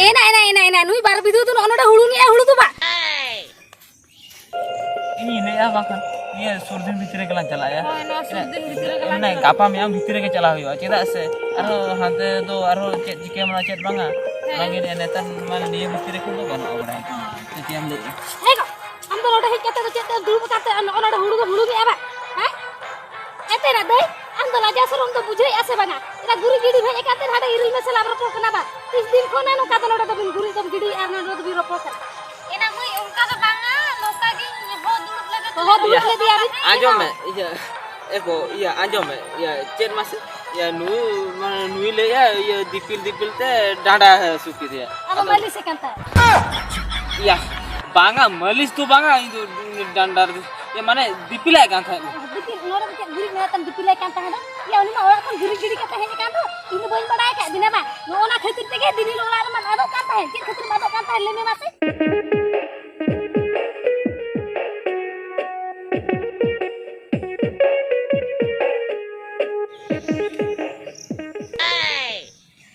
ᱮᱱᱟ, ᱮᱱᱟ, ᱮᱱᱟ, ᱮᱱᱟ, ᱱᱩᱭ ᱵᱟᱨ ᱵᱤᱫᱩ ᱫᱚ ᱱᱚᱜᱼᱚ ᱱᱚᱰᱮ ᱦᱩᱲᱩᱝ ᱮᱜᱼᱟ, ᱦᱩᱲᱩ ᱫᱚ ᱵᱟᱝ᱾ ᱤᱧᱤᱧ ᱞᱟᱹᱭᱮᱜᱼᱟ, ᱵᱟᱝᱠᱷᱟᱱ ᱱᱤᱭᱟᱹ ᱥᱩᱨ ᱫᱤᱱ ᱵᱷᱤᱛᱨᱤ ᱨᱮᱜᱮ ᱞᱟᱝ ᱪᱟᱞᱟᱜᱼᱟ᱾ ᱦᱳᱭ, ᱱᱚᱣᱟ ᱥᱩᱨ ᱫᱤᱱ ᱵᱷᱤᱛᱨᱤ ᱨᱮᱜᱮ ᱞᱟᱝ ᱢᱟᱱᱮ ᱪᱟᱞᱟᱜᱼᱟ᱾ ᱜᱟᱯᱟ ᱢᱮᱭᱟᱝ ᱵᱷᱤᱛᱨᱤ ᱨᱮᱜᱮ ᱪᱟᱞᱟᱜ ᱦᱩᱭᱩᱜᱼᱟ, ᱪᱮᱫᱟᱜ ᱥᱮ ᱟᱨᱦᱚᱸ ᱦᱟᱱᱛᱮ ᱫᱚ ᱟᱨᱦᱚᱸ ᱪᱮᱫ ᱪᱤᱠᱟᱹ ᱢᱮᱱᱟᱜᱼᱟ, ᱪᱮᱫ ᱵᱟᱝᱟ᱾ ᱦᱮᱸ᱾ ᱚᱱᱟᱜᱮ ᱱᱮᱛᱟᱨ ᱢᱟᱱᱮ ᱱᱤᱭᱟᱹ ᱵᱷᱤᱛᱨᱤ ᱨᱮ ᱠᱷᱚᱱ ᱫᱚ ᱜᱟᱱᱚᱜᱼᱟ ᱵᱟᱲᱟᱭ᱾ ᱦᱳᱭ᱾ ᱥᱮ ᱪᱮᱫ ᱮᱢ ᱞᱟᱹᱭᱮᱜᱼᱟ? ᱦᱮᱸ ᱜᱚ, ᱟᱢ ᱫᱚ ᱱᱚᱰᱮ ᱦᱮᱡ ᱠᱟᱛᱮ ᱫᱚ ᱪᱮᱫ ᱛᱮᱢ ᱫᱩᱲᱩᱵ ᱟᱠᱟᱱ ᱛᱮ ᱱᱚᱜᱼᱚ ᱱᱚᱰᱮ ᱦᱩᱲᱩ ᱫᱚ ᱦᱩᱲᱩᱝ ᱮᱜᱼᱟ ᱵᱟᱝ? ᱦᱮᱸ? ᱮᱱᱛᱮ ᱱᱟ ᱫᱟᱹᱭ, ᱟᱢ ᱫᱚ ᱞᱟᱡᱟ ᱥᱚᱨᱚᱢ ᱫᱚ ᱵᱩᱡᱷᱟᱹᱣᱮᱫᱼᱟ ᱥᱮ ᱵᱟᱝᱟ? ᱮᱱᱟ ᱜᱩᱨᱤᱡ ᱜᱤᱰᱤ ᱦᱮᱡ ᱟᱠᱟᱱ ᱛᱮ ᱦᱟᱸᱰᱮ ᱤᱨᱤᱞ ᱢᱮᱥᱮ ᱞᱟᱝ ᱨᱚᱯᱚᱲ ᱠᱟᱱᱟ ᱵᱟᱝ? ᱛᱤᱥ ᱫᱤᱱ ᱠᱷᱚᱱ ᱱᱚᱝᱠᱟ ᱫᱚ ᱱᱚᱰᱮ ᱫᱚᱵᱤᱱ ᱜᱩᱨᱤᱡ ᱫᱚᱢ ᱜᱤᱰᱤᱭᱮᱫᱼᱟ ᱟᱨ ᱱᱚᱰᱮ ᱫᱚᱵᱤᱱ ᱨᱚᱯᱚᱲ ᱠᱟᱱᱟ? ᱮᱱᱟ ᱢᱟᱹᱭ, ᱚᱱᱠᱟ ᱫᱚ ᱵᱟᱝᱟ, ᱱᱚᱝᱠᱟ ᱜᱤᱧ ᱦᱚᱦᱚ ᱫᱩᱲᱩᱵ ᱞᱮᱫᱮ ᱦᱚᱦᱚ ᱫᱩᱲᱩᱵ ᱛᱟᱦᱮᱸᱫ᱾ ᱞᱮᱫᱮᱭᱟᱵᱤᱱ? ᱟᱸᱡᱚᱢ ᱢᱮ, ᱤᱭᱟᱹ, ᱮ ᱜᱚ, ᱤᱭᱟᱹ, ᱟᱸᱡᱚᱢ ᱢᱮ, ᱤᱭᱟᱹ, ᱪᱮᱫ ᱢᱟᱥᱮ? ᱤᱭᱟᱹ, ᱱᱩᱭ, ᱢᱟᱱᱮ, ᱱᱩᱭ ᱞᱟᱹᱭᱮᱜᱼᱟ, ᱤᱭᱟᱹ, ᱫᱤᱯᱤᱞ, ᱫᱤᱯᱤᱞ ᱛᱮ ᱰᱟᱸᱰᱟ ᱦᱟᱹᱥᱩ ᱠᱮᱫᱮᱭᱟ᱾ ᱟᱫᱚ ᱟᱫᱚ ᱢᱟᱹᱞᱤᱥᱮ ᱠᱟᱱ ᱛᱟᱦᱮᱸᱫ? ᱤᱭᱟ, ᱵᱟᱝᱟ, ᱢᱟᱹᱞᱤᱥ ᱫᱚ ᱵᱟᱝᱟ, ᱤᱧ ᱫᱚ ᱰᱟᱸᱰᱟ ᱨᱮ, ᱤᱭᱟᱹ, ᱢᱟᱱᱮ, ᱫᱤᱯᱤᱞᱟᱭ ᱠᱟᱱ ᱛᱟᱦᱮᱸᱫ᱾ ᱫᱤᱯᱤᱞ, ᱱᱚᱰᱮ ᱫᱚ ᱪᱮᱫ ᱜᱩᱨᱤᱡ ᱢᱮᱞᱟ ᱛᱮᱢ ᱫᱤᱯᱤᱞᱟᱭ ᱠᱟᱱ ᱛᱟᱦᱮᱸᱫ ᱫᱚ? ᱤᱭᱟᱹ, ᱩᱱᱤ ᱢᱟ ᱚᱲᱟᱜ ᱠᱷᱚᱱ ᱜᱩᱨᱤᱡ ᱜᱤᱰᱤ ᱠᱟᱛᱮ ᱦᱮᱡ ᱟᱠᱟᱱ ᱫᱚ, ᱤᱧ ᱫᱚ ᱵᱟᱹᱧ ᱵᱟᱲᱟᱭ ᱟᱠᱟᱫ ᱵᱤᱱᱟ ᱵᱟᱝ? ᱱᱚᱜᱼᱚ ᱱᱟ ᱠᱷᱟᱹᱛᱤᱨ ᱛᱮᱜᱮ ᱫᱤᱱ ᱦᱤᱞᱳᱜ ᱚᱲᱟᱜ ᱨᱮᱢᱟ ᱟᱫᱚᱜ ᱠᱟᱱ ᱛᱟᱦᱮᱸᱫ᱾ ᱪᱮᱫ ᱠᱷᱟᱹᱛᱤᱨ ᱟᱫᱚᱜ ᱠᱟᱱ ᱛᱟᱦᱮᱸᱫ, ᱞᱟᱹᱭ ᱢᱮ ᱢᱟᱥᱮ?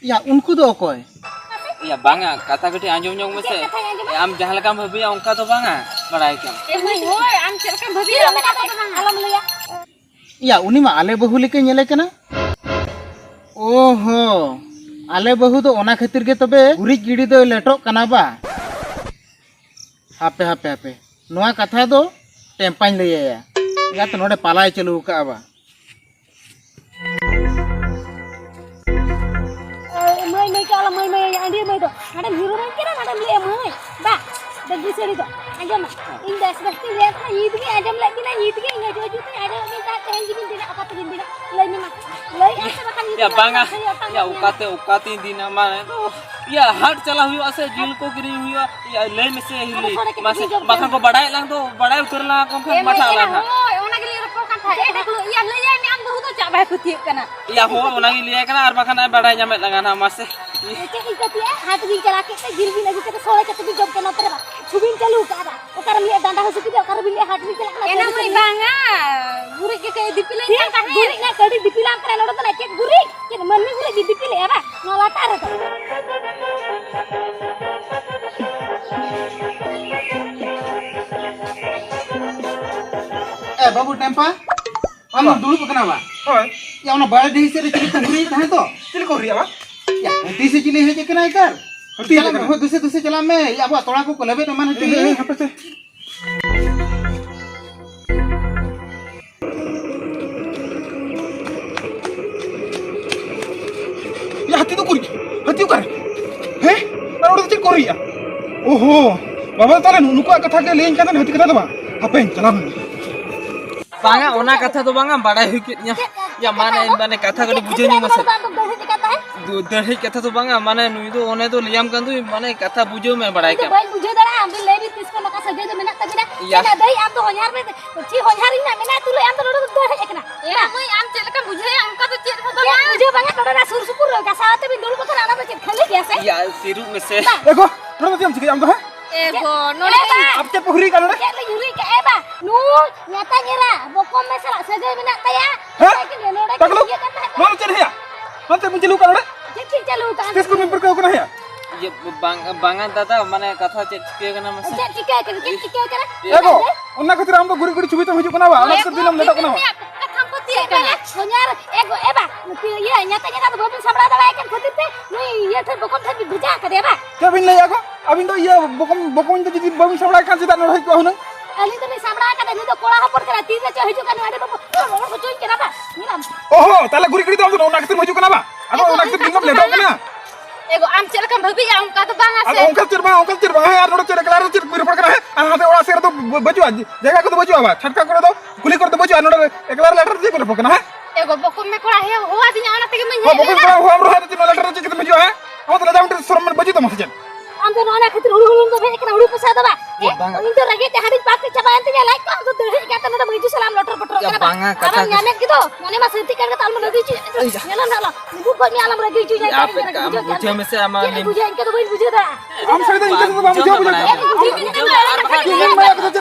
ᱭᱟ, ᱩᱱᱠᱩ ᱫᱚ ᱚᱠᱚᱭ? ᱭᱟ, ᱵᱟᱝᱟ, ᱠᱟᱛᱷᱟ ᱠᱟᱹᱴᱤᱡ ᱟᱸᱡᱚᱢ ᱧᱚᱜ ᱢᱮᱥᱮ᱾ ᱪᱮᱫ ᱠᱟᱛᱷᱟᱧ ᱟᱸᱡᱚᱢᱟ? ᱟᱢ ᱡᱟᱦᱟᱸ ᱞᱮᱠᱟᱢ ᱵᱷᱟᱹᱵᱤᱭᱟ, ᱚᱱᱠᱟ ᱫᱚ ᱵᱟᱝᱟ, ᱵᱟᱲᱟᱭ ᱠᱮᱫᱟᱢ᱾ ᱮ ᱢᱟᱹᱭ, ᱦᱳᱭ, ᱟᱢ ᱪᱮᱫ ᱞᱮᱠᱟᱢ ᱵᱷᱟᱹᱵᱤᱭᱟ, ᱚᱱᱠᱟ ᱫᱚ ᱵᱟᱝᱟ᱾ ᱟᱞᱚᱢ ᱞᱟᱹᱭᱟ᱾ ᱭᱟ, ᱩᱱᱤ ᱢᱟ ᱟᱞᱮ ᱵᱟᱹᱦᱩ ᱞᱮᱠᱟᱭ ᱧᱮᱞᱮ ᱠᱟᱱᱟ᱾ ᱚ ᱦᱚ, ᱟᱞᱮ ᱵᱟᱹᱦᱩ ᱫᱚ ᱚᱱᱟ ᱠᱷᱟᱹᱛᱤᱨ ᱜᱮ ᱛᱚᱵᱮ ᱜᱩᱨᱤᱡ ᱜᱤᱰᱤ ᱫᱚᱭ ᱞᱮᱴᱚᱜ ᱠᱟᱱᱟ ᱵᱟ? ᱦᱟᱯᱮ, ᱦᱟᱯᱮ, ᱦᱟᱯᱮ, ᱱᱚᱣᱟ ᱠᱟᱛᱷᱟ ᱫᱚ ᱴᱮᱢᱯᱟᱧ ᱞᱟᱹᱭ ᱟᱭᱟ᱾ ᱮᱸᱜᱟᱛ ᱱᱚᱰᱮ ᱯᱟᱞᱟᱭ ᱪᱟᱹᱞᱩ ᱟᱠᱟᱫᱼᱟ ᱵᱟ᱾ ᱮ, ᱢᱟᱹᱭ, ᱢᱟᱹᱭ ᱠᱚ ᱟᱞᱚ ᱢᱟᱹᱭ, ᱢᱟᱹᱭ, ᱟᱹᱰᱤ ᱢᱟᱹᱭ ᱫᱚ᱾ ᱱᱚᱰᱮᱢ ᱦᱤᱨᱳᱭᱤᱱ ᱠᱟᱱᱟ, ᱱᱚᱰᱮᱢ ᱞᱟᱹᱭᱟ ᱢᱟᱹᱭ᱾ ᱵᱟ, ᱰᱟᱹᱝᱜᱩ ᱥᱟᱹᱲᱤ ᱫᱚ᱾ ᱟᱸᱡᱚᱢ ᱢᱮ᱾ ᱤᱧ ᱫᱚ ᱟᱥᱛᱮ ᱟᱥᱛᱮ ᱞᱟᱹᱭ ᱟᱢ ᱠᱟᱱᱟ, ᱧᱤᱛ ᱜᱮ ᱟᱸᱡᱚᱢ ᱞᱮᱫ ᱵᱤᱱᱟ, ᱧᱤᱛ ᱜᱮ ᱤᱧ ᱦᱤᱡᱩᱜ ᱦᱤᱡᱩᱜ ᱛᱮ ᱟᱸᱡᱚᱢ ᱞᱮᱫ ᱵᱤᱱ ᱛᱟᱦᱮᱸᱫ, ᱛᱮᱦᱮᱧ ᱜᱮᱵᱤᱱ ᱵᱮᱱᱟ, ᱚᱠᱟ ᱛᱮᱵᱤᱱ ᱵᱮᱱᱟ? ᱞᱟᱹᱭ ᱢᱮ ᱢᱟ᱾ ᱞᱟᱹᱭ ᱟᱢ ᱥᱮ ᱵᱟᱠᱷᱟᱱ ᱧᱤᱛ ᱭᱟ, ᱜᱮ ᱵᱟᱝᱟ᱾ ᱥᱟᱹᱨᱤ ᱚᱠᱟ ᱭᱟ, ᱛᱮᱵᱤᱱ ᱚᱠᱟᱛᱮ, ᱚᱠᱟᱛᱮᱧ ᱫᱤᱱᱟ, ᱢᱟᱱᱮ ᱫᱚ, ᱭᱟ, ᱦᱟᱴ ᱪᱟᱞᱟᱜ ᱦᱩᱭᱩᱜᱼᱟ ᱥᱮ ᱡᱤᱞ ᱠᱚ ᱠᱤᱨᱤᱧ ᱦᱩᱭᱩᱜᱼᱟ? ᱭᱟ, ᱞᱟᱹᱭ ᱢᱮᱥᱮ, ᱟᱫᱚ ᱦᱤᱞᱤ, ᱥᱚᱲᱮ ᱠᱟᱹᱴᱤᱡ ᱢᱟᱥᱮ, ᱵᱤᱱ ᱡᱚᱢ ᱵᱟᱠᱷᱟᱱ ᱠᱮᱫᱟ? ᱠᱚ ᱵᱟᱲᱟᱭᱮᱫ ᱞᱟᱝ ᱫᱚ, ᱵᱟᱲᱟᱭ ᱩᱛᱟᱹᱨ ᱞᱟᱝ ᱠᱚ ᱠᱷᱟᱱ ᱮ ᱢᱟᱴᱷᱟ ᱢᱟᱹᱭ, ᱟᱞᱟᱝ ᱦᱟᱸᱜ᱾ ᱦᱳᱭ, ᱚᱱᱟ ᱜᱮᱞᱤᱧ ᱨᱚᱯᱚᱲ ᱠᱟᱱ ᱛᱟᱦᱮᱸᱫ᱾ ᱮᱴᱟᱜ ᱠᱚ, ᱭᱟ, ᱞᱟᱹᱭᱟᱭ ᱢᱮ, ᱟᱢ ᱵᱟᱹᱦᱩ ᱫᱚ ᱪᱟᱜ ᱵᱟᱭ ᱯᱟᱹᱛᱭᱟᱹᱜ ᱠᱟᱱᱟ᱾ ᱭᱟ ᱦᱳ, ᱚᱱᱟ ᱜᱤᱧ ᱞᱟᱹᱭᱟᱭ ᱠᱟᱱᱟ, ᱟᱨ ᱵᱟᱠᱷᱟᱱ ᱮ ᱵᱟᱰᱟᱭ ᱧᱟᱢᱮᱫ ᱞᱟᱝᱟ ᱱᱟᱦᱟᱜ, ᱢᱟᱥᱮ᱾ ᱪᱮᱫ ᱤᱧ ᱯᱟᱹᱛᱭᱟᱹᱜᱼᱟ? ᱦᱟᱴ ᱵᱤᱱ ᱪᱟᱞᱟᱣ ᱠᱮᱫ ᱛᱮ, ᱡᱤᱞ ᱵᱤᱱ ᱟᱹᱜᱩ ᱠᱮᱫ ᱛᱮ, ᱥᱚᱲᱮ ᱠᱟᱛᱮ ᱵᱤᱱ ᱡᱚᱢ ᱠᱮᱫ, ᱱᱚᱛᱮ ᱨᱮ ᱵᱟᱝ᱾ ᱪᱷᱩᱵᱤᱧ ᱪᱟᱹᱞᱩ ᱠᱟᱜᱼᱟ ᱵᱟᱝ? ᱚᱠᱟᱨᱮᱢ ᱞᱟᱹᱭᱮᱫ ᱰᱟᱸᱰᱟ ᱦᱟᱹᱥᱩ ᱠᱮᱫᱮᱭᱟ, ᱚᱠᱟᱨᱮ ᱵᱤᱱ ᱞᱟᱹᱭᱮᱫ ᱦᱟᱴ ᱵᱤᱱ ᱪᱟᱞᱟᱜ ᱠᱟᱱᱟ? ᱮᱱᱟ ᱢᱟᱹᱭ ᱵᱟᱝᱟ, ᱜᱩᱨᱤᱡ ᱜᱮ ᱠᱟᱹᱡ ᱫᱤᱯᱤᱞᱟᱹᱧ ᱠᱟᱱ ᱛᱟᱦᱮᱸᱫ᱾ ᱜᱩᱨᱤᱡ ᱨᱮᱱᱟᱜ ᱠᱟᱹᱣᱰᱤ ᱫᱤᱯᱤᱞᱟᱢ ᱠᱟᱱᱟ, ᱱᱚᱰᱮ ᱫᱚ ᱱᱟᱜ ᱪᱮᱫ ᱜᱩᱨᱤᱡ? ᱪᱮᱫ ᱢᱟᱹᱱᱢᱤ ᱜᱩᱨᱤᱡ ᱜᱮ ᱫᱤᱯᱤᱞᱮᱜᱼᱟ ᱵᱟᱝ? ᱱᱚᱣᱟ ᱞᱟᱴᱟ ᱨᱮᱫᱚ᱾ ᱮ ᱵᱟᱹᱵᱩ ᱴᱮᱢᱯᱟ, ᱟᱢ ᱫᱚᱢ ᱫᱩᱲᱩᱵ ᱟᱠᱟᱱᱟ ᱵᱟ? ᱦᱳᱭ᱾ ᱭᱟ, ᱚᱱᱟ ᱵᱟᱲᱮ ᱰᱤᱦᱤ ᱥᱮᱫ ᱨᱮ ᱪᱤᱞᱤ ᱠᱚ ᱦᱩᱨᱤᱭᱮᱫ ᱛᱟᱦᱮᱸ ᱫᱚ? ᱪᱤᱞᱤ ᱠᱚ ᱦᱩᱨᱤᱭᱟ ᱵᱟ? ᱭᱟ, ᱦᱟᱹᱛᱤ ᱥᱮ ᱪᱤᱞᱤ ᱦᱮᱡ ᱟᱠᱟᱱᱟᱭ ᱠᱟᱨ? ᱦᱟᱹᱛᱤ ᱦᱮᱡ ᱪᱟᱞᱟᱜ ᱢᱮ, ᱟᱠᱟᱱᱟ? ᱦᱳᱭ, ᱫᱩᱥᱮ, ᱫᱩᱥᱮ ᱪᱟᱞᱟᱜ ᱢᱮ᱾ ᱭᱟ, ᱟᱵᱚᱣᱟᱜ ᱛᱚᱲᱟ ᱠᱚᱠᱚ ᱞᱮᱵᱮᱫ ᱮᱢᱟᱱ ᱦᱚᱪᱚᱭᱮᱫ᱾ ᱦᱮᱸ, ᱦᱮᱸ, ᱦᱟᱯᱮ ᱥᱮ᱾ ᱭᱟ, ᱦᱟᱹᱛᱤ ᱫᱚ ᱩᱠᱩᱨᱤᱡ? ᱦᱟᱹᱛᱤ ᱚᱠᱟᱨᱮ? ᱦᱮᱸ? ᱟᱨ ᱚᱸᱰᱮ ᱫᱚ ᱪᱮᱫ ᱠᱚ ᱨᱤᱜᱼᱟ? ᱳᱦᱳ, ᱵᱟᱵᱟ, ᱛᱟᱦᱞᱮ ᱱᱩᱠᱩᱣᱟᱜ ᱠᱟᱛᱷᱟ ᱜᱮ ᱞᱟᱹᱭᱟᱹᱧ ᱠᱟᱱ ᱛᱟᱦᱮᱸ, ᱦᱟᱹᱛᱤ ᱠᱟᱛᱷᱟ ᱫᱚ ᱵᱟᱝ᱾ ᱦᱟᱯᱮᱧ ᱪᱟᱞᱟᱣ ᱞᱮᱱ ᱜᱮ᱾ ᱵᱟᱝᱟ, ᱚᱱᱟ ᱠᱟᱛᱷᱟ ᱫᱚ ᱵᱟᱝᱟ, ᱵᱟᱲᱟᱭ ᱦᱩᱭ ᱠᱮᱫ ᱤᱧᱟ᱾ ᱭᱟ, ᱢᱟᱱᱮ, ᱢᱟᱱᱮ, ᱠᱟᱛᱷᱟ ᱠᱟᱹᱴᱤᱡ ᱵᱩᱡᱷᱟᱹᱣ ᱧᱚᱜ ᱢᱮᱥᱮ᱾ ᱫᱩ-, ᱫᱟᱹᱲᱦᱤ ᱪᱤᱠᱟᱹ ᱛᱟᱦᱮᱸ? ᱫᱩ-, ᱫᱟᱹᱲᱦᱤ ᱠᱟᱛᱷᱟ ᱫᱚ ᱵᱟᱝᱟ, ᱢᱟᱱᱮ, ᱱᱩᱭ ᱫᱚ ᱚᱱᱮ ᱫᱚ ᱞᱟᱹᱭᱟᱢ ᱠᱟᱱ ᱫᱚ, ᱢᱟᱱᱮ, ᱠᱟᱛᱷᱟ ᱵᱩᱡᱷᱟᱹᱣ ᱢᱮ, ᱵᱟᱲᱟᱭ ᱤᱧ ᱫᱚ ᱠᱟᱜ᱾ ᱵᱟᱹᱧ ᱵᱩᱡᱷᱟᱹᱣ ᱫᱟᱲᱮᱭᱟᱜᱼᱟ, ᱟᱢ ᱵᱤᱱ ᱞᱟᱹᱭ ᱵᱤᱱ, ᱛᱤᱥ ᱠᱷᱚᱱ ᱱᱚᱝᱠᱟ ᱥᱟᱹᱜᱟᱹᱭ ᱫᱚ ᱢᱮᱱᱟᱜ ᱛᱟᱹᱵᱤᱱᱟ? ᱭᱟ᱾ ᱪᱮᱫ ᱫᱟᱹᱭ, ᱟᱢ ᱫᱚ ᱦᱚᱧᱦᱟᱨ ᱢᱮ, ᱪᱮᱫ ᱦᱚᱧᱦᱟᱨ ᱤᱧ ᱢᱮᱱᱟᱜ ᱛᱩᱞᱩᱡ ᱟᱢ ᱫᱚ ᱱᱚᱰᱮ ᱫᱚ ᱫᱟᱹᱲ ᱦᱮᱡ ᱟᱠᱟᱱᱟ? ᱮ ᱢᱟᱹᱭ, ᱟᱢ ᱪᱮᱫ ᱞᱮᱠᱟᱢ ᱵᱩᱡᱷᱟᱹᱣᱮᱫᱼᱟ, ᱚᱱᱠᱟ ᱫᱚ ᱪᱮᱫ ᱦᱚᱸ ᱪᱮᱫ ᱵᱟᱝᱟ᱾ ᱵᱩᱡᱷᱟᱹᱣ ᱵᱟᱝᱟ, ᱱᱚᱰᱮ ᱱᱟ ᱥᱩᱨ ᱥᱩᱯᱩᱨ ᱨᱮ ᱜᱷᱟᱥᱟᱣ ᱟᱛᱮ ᱵᱤᱱ ᱫᱩᱲᱩᱵ ᱟᱠᱟᱱᱟ, ᱚᱱᱟ ᱫᱚ ᱪᱮᱫ ᱠᱷᱟᱹᱞᱤ ᱜᱮᱭᱟ ᱥᱮ? ᱭᱟ, ᱛᱤᱨᱩᱵ ᱢᱮᱥᱮ᱾ ᱵᱟᱝ᱾ ᱮ ᱜᱚ, ᱱᱚᱰᱮ ᱫᱚ ᱪᱮᱫ ᱮᱢ ᱪᱤᱠᱟᱹᱭᱟ ᱟᱢ ᱫᱚ, ᱦᱮᱸ? ᱮ ᱜᱚ, ᱱᱚᱰᱮ ᱪᱮᱫ ᱞᱮ ᱦᱩᱨᱤ ᱠᱟᱜᱼᱟ ᱱᱚᱰᱮ? ᱪᱮᱫ ᱞᱮ ᱦᱩᱨᱤ ᱠᱟᱜᱼᱟ? ᱮ ᱵᱟ, ᱱᱩᱭ ᱧᱟᱛᱟ ᱧᱮᱞᱟ, ᱵᱚᱠᱚᱢ ᱢᱮ ᱥᱟᱞᱟᱜ ᱥᱟᱹᱜᱟᱹᱭ ᱢᱮᱱᱟᱜ ᱛᱟᱭᱟ᱾ ᱦᱮᱸ? ᱢᱮᱛᱟᱭ ᱠᱟᱹᱱᱟᱹᱧ, ᱱᱚᱰᱮ ᱯᱟᱜᱽᱞᱚ, ᱜᱤᱛᱤᱡ ᱟᱠᱟᱱ ᱛᱟᱦᱮᱸ ᱱᱚᱣᱟ ᱫᱚ ᱪᱮᱫ ᱦᱩᱭᱩᱜᱼᱟ? ᱱᱚᱣᱟ ᱪᱮᱫ ᱵᱤᱱ ᱪᱟᱹᱞᱩ ᱠᱟᱜᱼᱟ ᱱᱚᱰᱮ? ᱪᱮᱫ ᱵᱤᱱ ᱪᱟᱹᱞᱩ ᱠᱟᱜᱼᱟ? ᱛᱤᱥ ᱠᱷᱚᱱ ᱵᱤᱱ ᱯᱟᱹᱨᱠᱟᱹᱣ ᱠᱟᱱᱟ ᱦᱮᱸ? ᱤᱭᱟᱹ, ᱵᱟᱝ, ᱵᱟᱝᱟ ᱫᱟᱫᱟ, ᱢᱟᱱᱮ ᱠᱟᱛᱷᱟ ᱪᱮᱫ ᱪᱤᱠᱟᱹ ᱠᱟᱱᱟ ᱢᱟᱥᱮ? ᱪᱮᱫ ᱪᱤᱠᱟᱹ ᱠᱟᱱᱟ? ᱪᱮᱫ ᱪᱤᱠᱟᱹ ᱠᱟᱱᱟ? ᱮ ᱜᱚ, ᱚᱱᱟ ᱠᱷᱟᱹᱛᱤᱨ ᱟᱢ ᱫᱚ ᱜᱩᱨᱤᱡ ᱜᱩᱨᱤᱡ ᱪᱷᱚᱵᱤ ᱛᱮᱢ ᱦᱤᱡᱩᱜ ᱠᱟᱱᱟ ᱵᱟ? ᱚᱱᱟ ᱠᱷᱟᱹᱛᱤᱨ ᱫᱤᱱ ᱮᱢ ᱞᱮᱴᱚᱜ ᱠᱟᱱᱟ ᱵᱟ? ᱠᱟᱛᱷᱟᱢ ᱯᱟᱹᱛᱭᱟᱹᱜ ᱠᱟᱱᱟ᱾ ᱥᱚᱧᱟᱨ, ᱮ ᱜᱚ, ᱮ ᱵᱟ, ᱤᱭᱟᱹ, ᱧᱟᱛᱟ ᱧᱟᱛᱟ ᱫᱚ ᱵᱟᱹᱵᱤᱱ ᱥᱟᱢᱵᱲᱟᱣ ᱫᱟᱲᱮᱭᱟᱭ ᱠᱟᱱ ᱠᱷᱟᱹᱛᱤᱨ ᱛᱮ ᱱᱩᱭ ᱤᱭᱟᱹ ᱴᱷᱮᱱ ᱵᱚᱠᱚᱢ ᱴᱷᱮᱱ ᱵᱤᱱ ᱵᱷᱮᱡᱟ ᱟᱠᱟᱫᱮᱭᱟ ᱵᱟ? ᱪᱮᱫ ᱵᱤᱱ ᱞᱟᱹᱭᱟ ᱜᱚ? ᱟᱹᱵᱤᱱ ᱫᱚ ᱤᱭᱟᱹ ᱵᱚᱠᱚᱢ, ᱵᱚᱠᱚᱢ ᱫᱚ ᱡᱩᱫᱤ ᱵᱟᱹᱵᱤᱱ ᱥᱟᱢᱵᱲᱟᱣ ᱠᱷᱟᱱ ᱪᱮᱫᱟᱜ ᱱᱚᱰᱮ ᱦᱮᱡ ᱠᱚᱜᱼᱟ ᱦᱩᱱᱟᱹᱝ? ᱟᱹᱞᱤᱧ ᱫᱚᱞᱤᱧ ᱥᱟᱢᱵᱲᱟᱣ ᱟᱠᱟᱫᱟ, ᱱᱩᱭ ᱫᱚ ᱠᱚᱲᱟ ᱦᱚᱯᱚᱱ ᱠᱟᱱᱟᱭ, ᱛᱤ ᱨᱮ ᱪᱚ ᱦᱤᱡᱩᱜ ᱠᱟᱱ, ᱱᱚᱰᱮ ᱵᱟᱵᱩ ᱨᱚᱲ ᱦᱚᱪᱚᱧ ᱠᱟᱱᱟ ᱵᱟ? ᱧᱮᱞᱟᱢ᱾ ᱚᱦᱚ, ᱛᱟᱦᱞᱮ ᱜᱩᱨᱤᱡ ᱜᱩᱨᱤᱡ ᱫᱚ ᱟᱢ ᱫᱚ ᱚᱱᱟ ᱠᱷᱟᱹᱛᱤᱨ ᱦᱤᱡᱩᱜ ᱠᱟᱱᱟ ᱵᱟ? ᱟᱫᱚ ᱮ ᱜᱚ, ᱚᱱᱟ ᱠᱷᱟᱹᱛᱤᱨ ᱚᱱᱠᱟ ᱫᱤᱱ ᱫᱚ ᱫᱚ ᱞᱮᱴᱚᱜ ᱵᱟᱝᱟ᱾ ᱠᱟᱱᱟ᱾ ᱮ ᱜᱚ, ᱟᱢ ᱪᱮᱫ ᱞᱮᱠᱟᱢ ᱵᱷᱟᱹᱵᱤᱭᱮᱫᱼᱟ ᱚᱱᱠᱟ ᱫᱚ ᱵᱟᱝᱟ ᱥᱮ᱾ ᱟᱫᱚ ᱚᱱᱠᱟ ᱪᱮᱫ ᱵᱟᱝᱟ, ᱚᱱᱠᱟ ᱪᱮᱫ ᱵᱟᱝᱟ᱾ ᱦᱮᱸ, ᱟᱨ ᱱᱚᱰᱮ ᱪᱮᱫ ᱮᱠᱞᱟ ᱨᱮ ᱪᱮᱫ ᱠᱚ ᱨᱚᱯᱚᱲ ᱠᱟᱱᱟ? ᱦᱮᱸ, ᱟᱨ ᱦᱟᱱᱛᱮ ᱚᱲᱟᱜ ᱥᱮᱫ ᱨᱮᱫᱚ ᱵᱟᱹ-, ᱵᱟᱹᱪᱩᱜᱼᱟ, ᱡᱟᱭᱜᱟ ᱠᱚᱫᱚ ᱵᱟᱹᱪᱩᱜᱼᱟ ᱵᱟ, ᱪᱷᱟᱴᱠᱟ ᱠᱚᱨᱮ ᱫᱚ, ᱠᱩᱞᱦᱤ ᱠᱚᱨᱮ ᱫᱚ ᱵᱟᱹᱪᱩᱜᱼᱟ, ᱱᱚᱰᱮ ᱮᱠᱞᱟ ᱨᱮ ᱞᱮᱴᱚ ᱨᱮ ᱪᱮᱫ ᱠᱚ ᱨᱚᱯᱚᱲ ᱠᱟᱱᱟ? ᱦᱮᱸ? ᱮ ᱜᱚ, ᱵᱚᱠᱚᱢ ᱢᱮ ᱠᱚᱲᱟ ᱦᱮᱸ ᱦᱚᱦᱚ ᱟᱹᱫᱤᱧᱟ, ᱚᱱᱟ ᱛᱮᱜᱮ ᱢᱟᱹᱧ ᱦᱮᱡ ᱵᱚᱠᱚᱢ ᱞᱮᱱᱟ᱾ ᱠᱚᱲᱟ ᱦᱚᱦᱚ ᱟᱢ ᱨᱚᱦᱚᱭ ᱫᱚ ᱪᱮᱫ ᱞᱮᱴᱚ ᱨᱮ ᱪᱮᱫ ᱠᱟᱛᱮᱢ ᱦᱤᱡᱩᱜᱼᱟ? ᱦᱮᱸ? ᱟᱢ ᱫᱚ ᱞᱟᱡᱟᱣ ᱢᱤᱫᱴᱮᱱ ᱥᱚᱨᱚᱢ ᱢᱮ ᱵᱟᱹᱪᱩᱜ ᱛᱟᱢᱟ ᱥᱮ ᱪᱮᱫ? ᱟᱢ ᱫᱚ ᱱᱚᱜᱼᱚ ᱱᱚᱣᱟ ᱠᱷᱟᱹᱛᱤᱨ ᱦᱩᱲᱩ ᱦᱩᱲᱩ ᱫᱚ ᱦᱮᱡ ᱟᱠᱟᱱᱟ, ᱦᱩᱲᱩ ᱯᱚᱭᱥᱟ ᱫᱚ ᱵᱟᱝ? ᱮ ᱦᱮᱸ? ᱵᱟᱝ᱾ ᱤᱧ ᱫᱚ ᱨᱮᱸᱜᱮᱡ ᱛᱮ ᱦᱟᱺᱰᱤ ᱯᱟᱠ ᱛᱮ ᱪᱟᱵᱟᱭᱮᱱ ᱛᱤᱧᱟ ᱞᱟᱡ ᱠᱚ, ᱟᱢ ᱫᱚ ᱫᱟᱹᱲ ᱦᱮᱡ ᱠᱟᱛᱮ ᱱᱚᱰᱮ ᱢᱟᱹᱭᱡᱩ ᱥᱟᱞᱟᱜ ᱞᱚᱴᱚᱨ ᱯᱚᱴᱚᱨ᱾ ᱵᱟᱝᱟ, ᱠᱟᱛᱷᱟ ᱟᱢᱮᱢ ᱧᱟᱢᱮᱫ ᱜᱮᱫᱚ, ᱢᱚᱱᱮ ᱢᱟ ᱥᱟᱹᱱᱛᱤ ᱠᱟᱱ ᱜᱮ, ᱛᱚ ᱟᱞᱚᱢ ᱨᱟᱹᱜᱤ ᱦᱚᱪᱚᱧᱟ᱾ ᱧᱮᱞᱟᱢ ᱱᱟᱜ, ᱱᱩᱠᱩ ᱠᱷᱚᱡ ᱢᱮ, ᱟᱞᱚᱢ ᱨᱟᱹᱜᱤ ᱦᱚᱪᱚᱧᱟ᱾ ᱟᱯᱮ ᱪᱮᱫ ᱮᱢ ᱵᱩᱡᱷᱟᱹᱣ ᱠᱮᱫᱟ? ᱵᱩᱡᱷᱟᱹᱣ ᱢᱮᱥᱮ, ᱟᱢᱟᱜ ᱪᱮᱫ ᱮᱢ ᱞᱤᱢᱤᱴ᱾ ᱵᱩᱡᱷᱟᱹᱣᱟ? ᱤᱱᱠᱟᱹ ᱫᱚ ᱵᱟᱹᱧ ᱵᱩᱡᱷᱟᱹᱣ ᱫᱟ᱾ ᱟᱢ ᱥᱟᱹᱨᱤ ᱫᱚ ᱤᱧ ᱠᱟᱛᱷᱟ ᱫᱚ ᱵᱟᱢ ᱵᱩᱡᱷᱟᱹᱣ ᱵᱩᱡᱷᱟᱹᱣ ᱫᱟ᱾ ᱟᱢ ᱥᱟᱹᱨᱤ ᱫᱚ ᱤᱧ ᱠᱟᱛᱷᱟ ᱫᱚ ᱵᱟᱢ ᱵᱩᱡᱷᱟᱹᱣ ᱵᱩᱡᱷᱟᱹᱣ ᱫᱟ᱾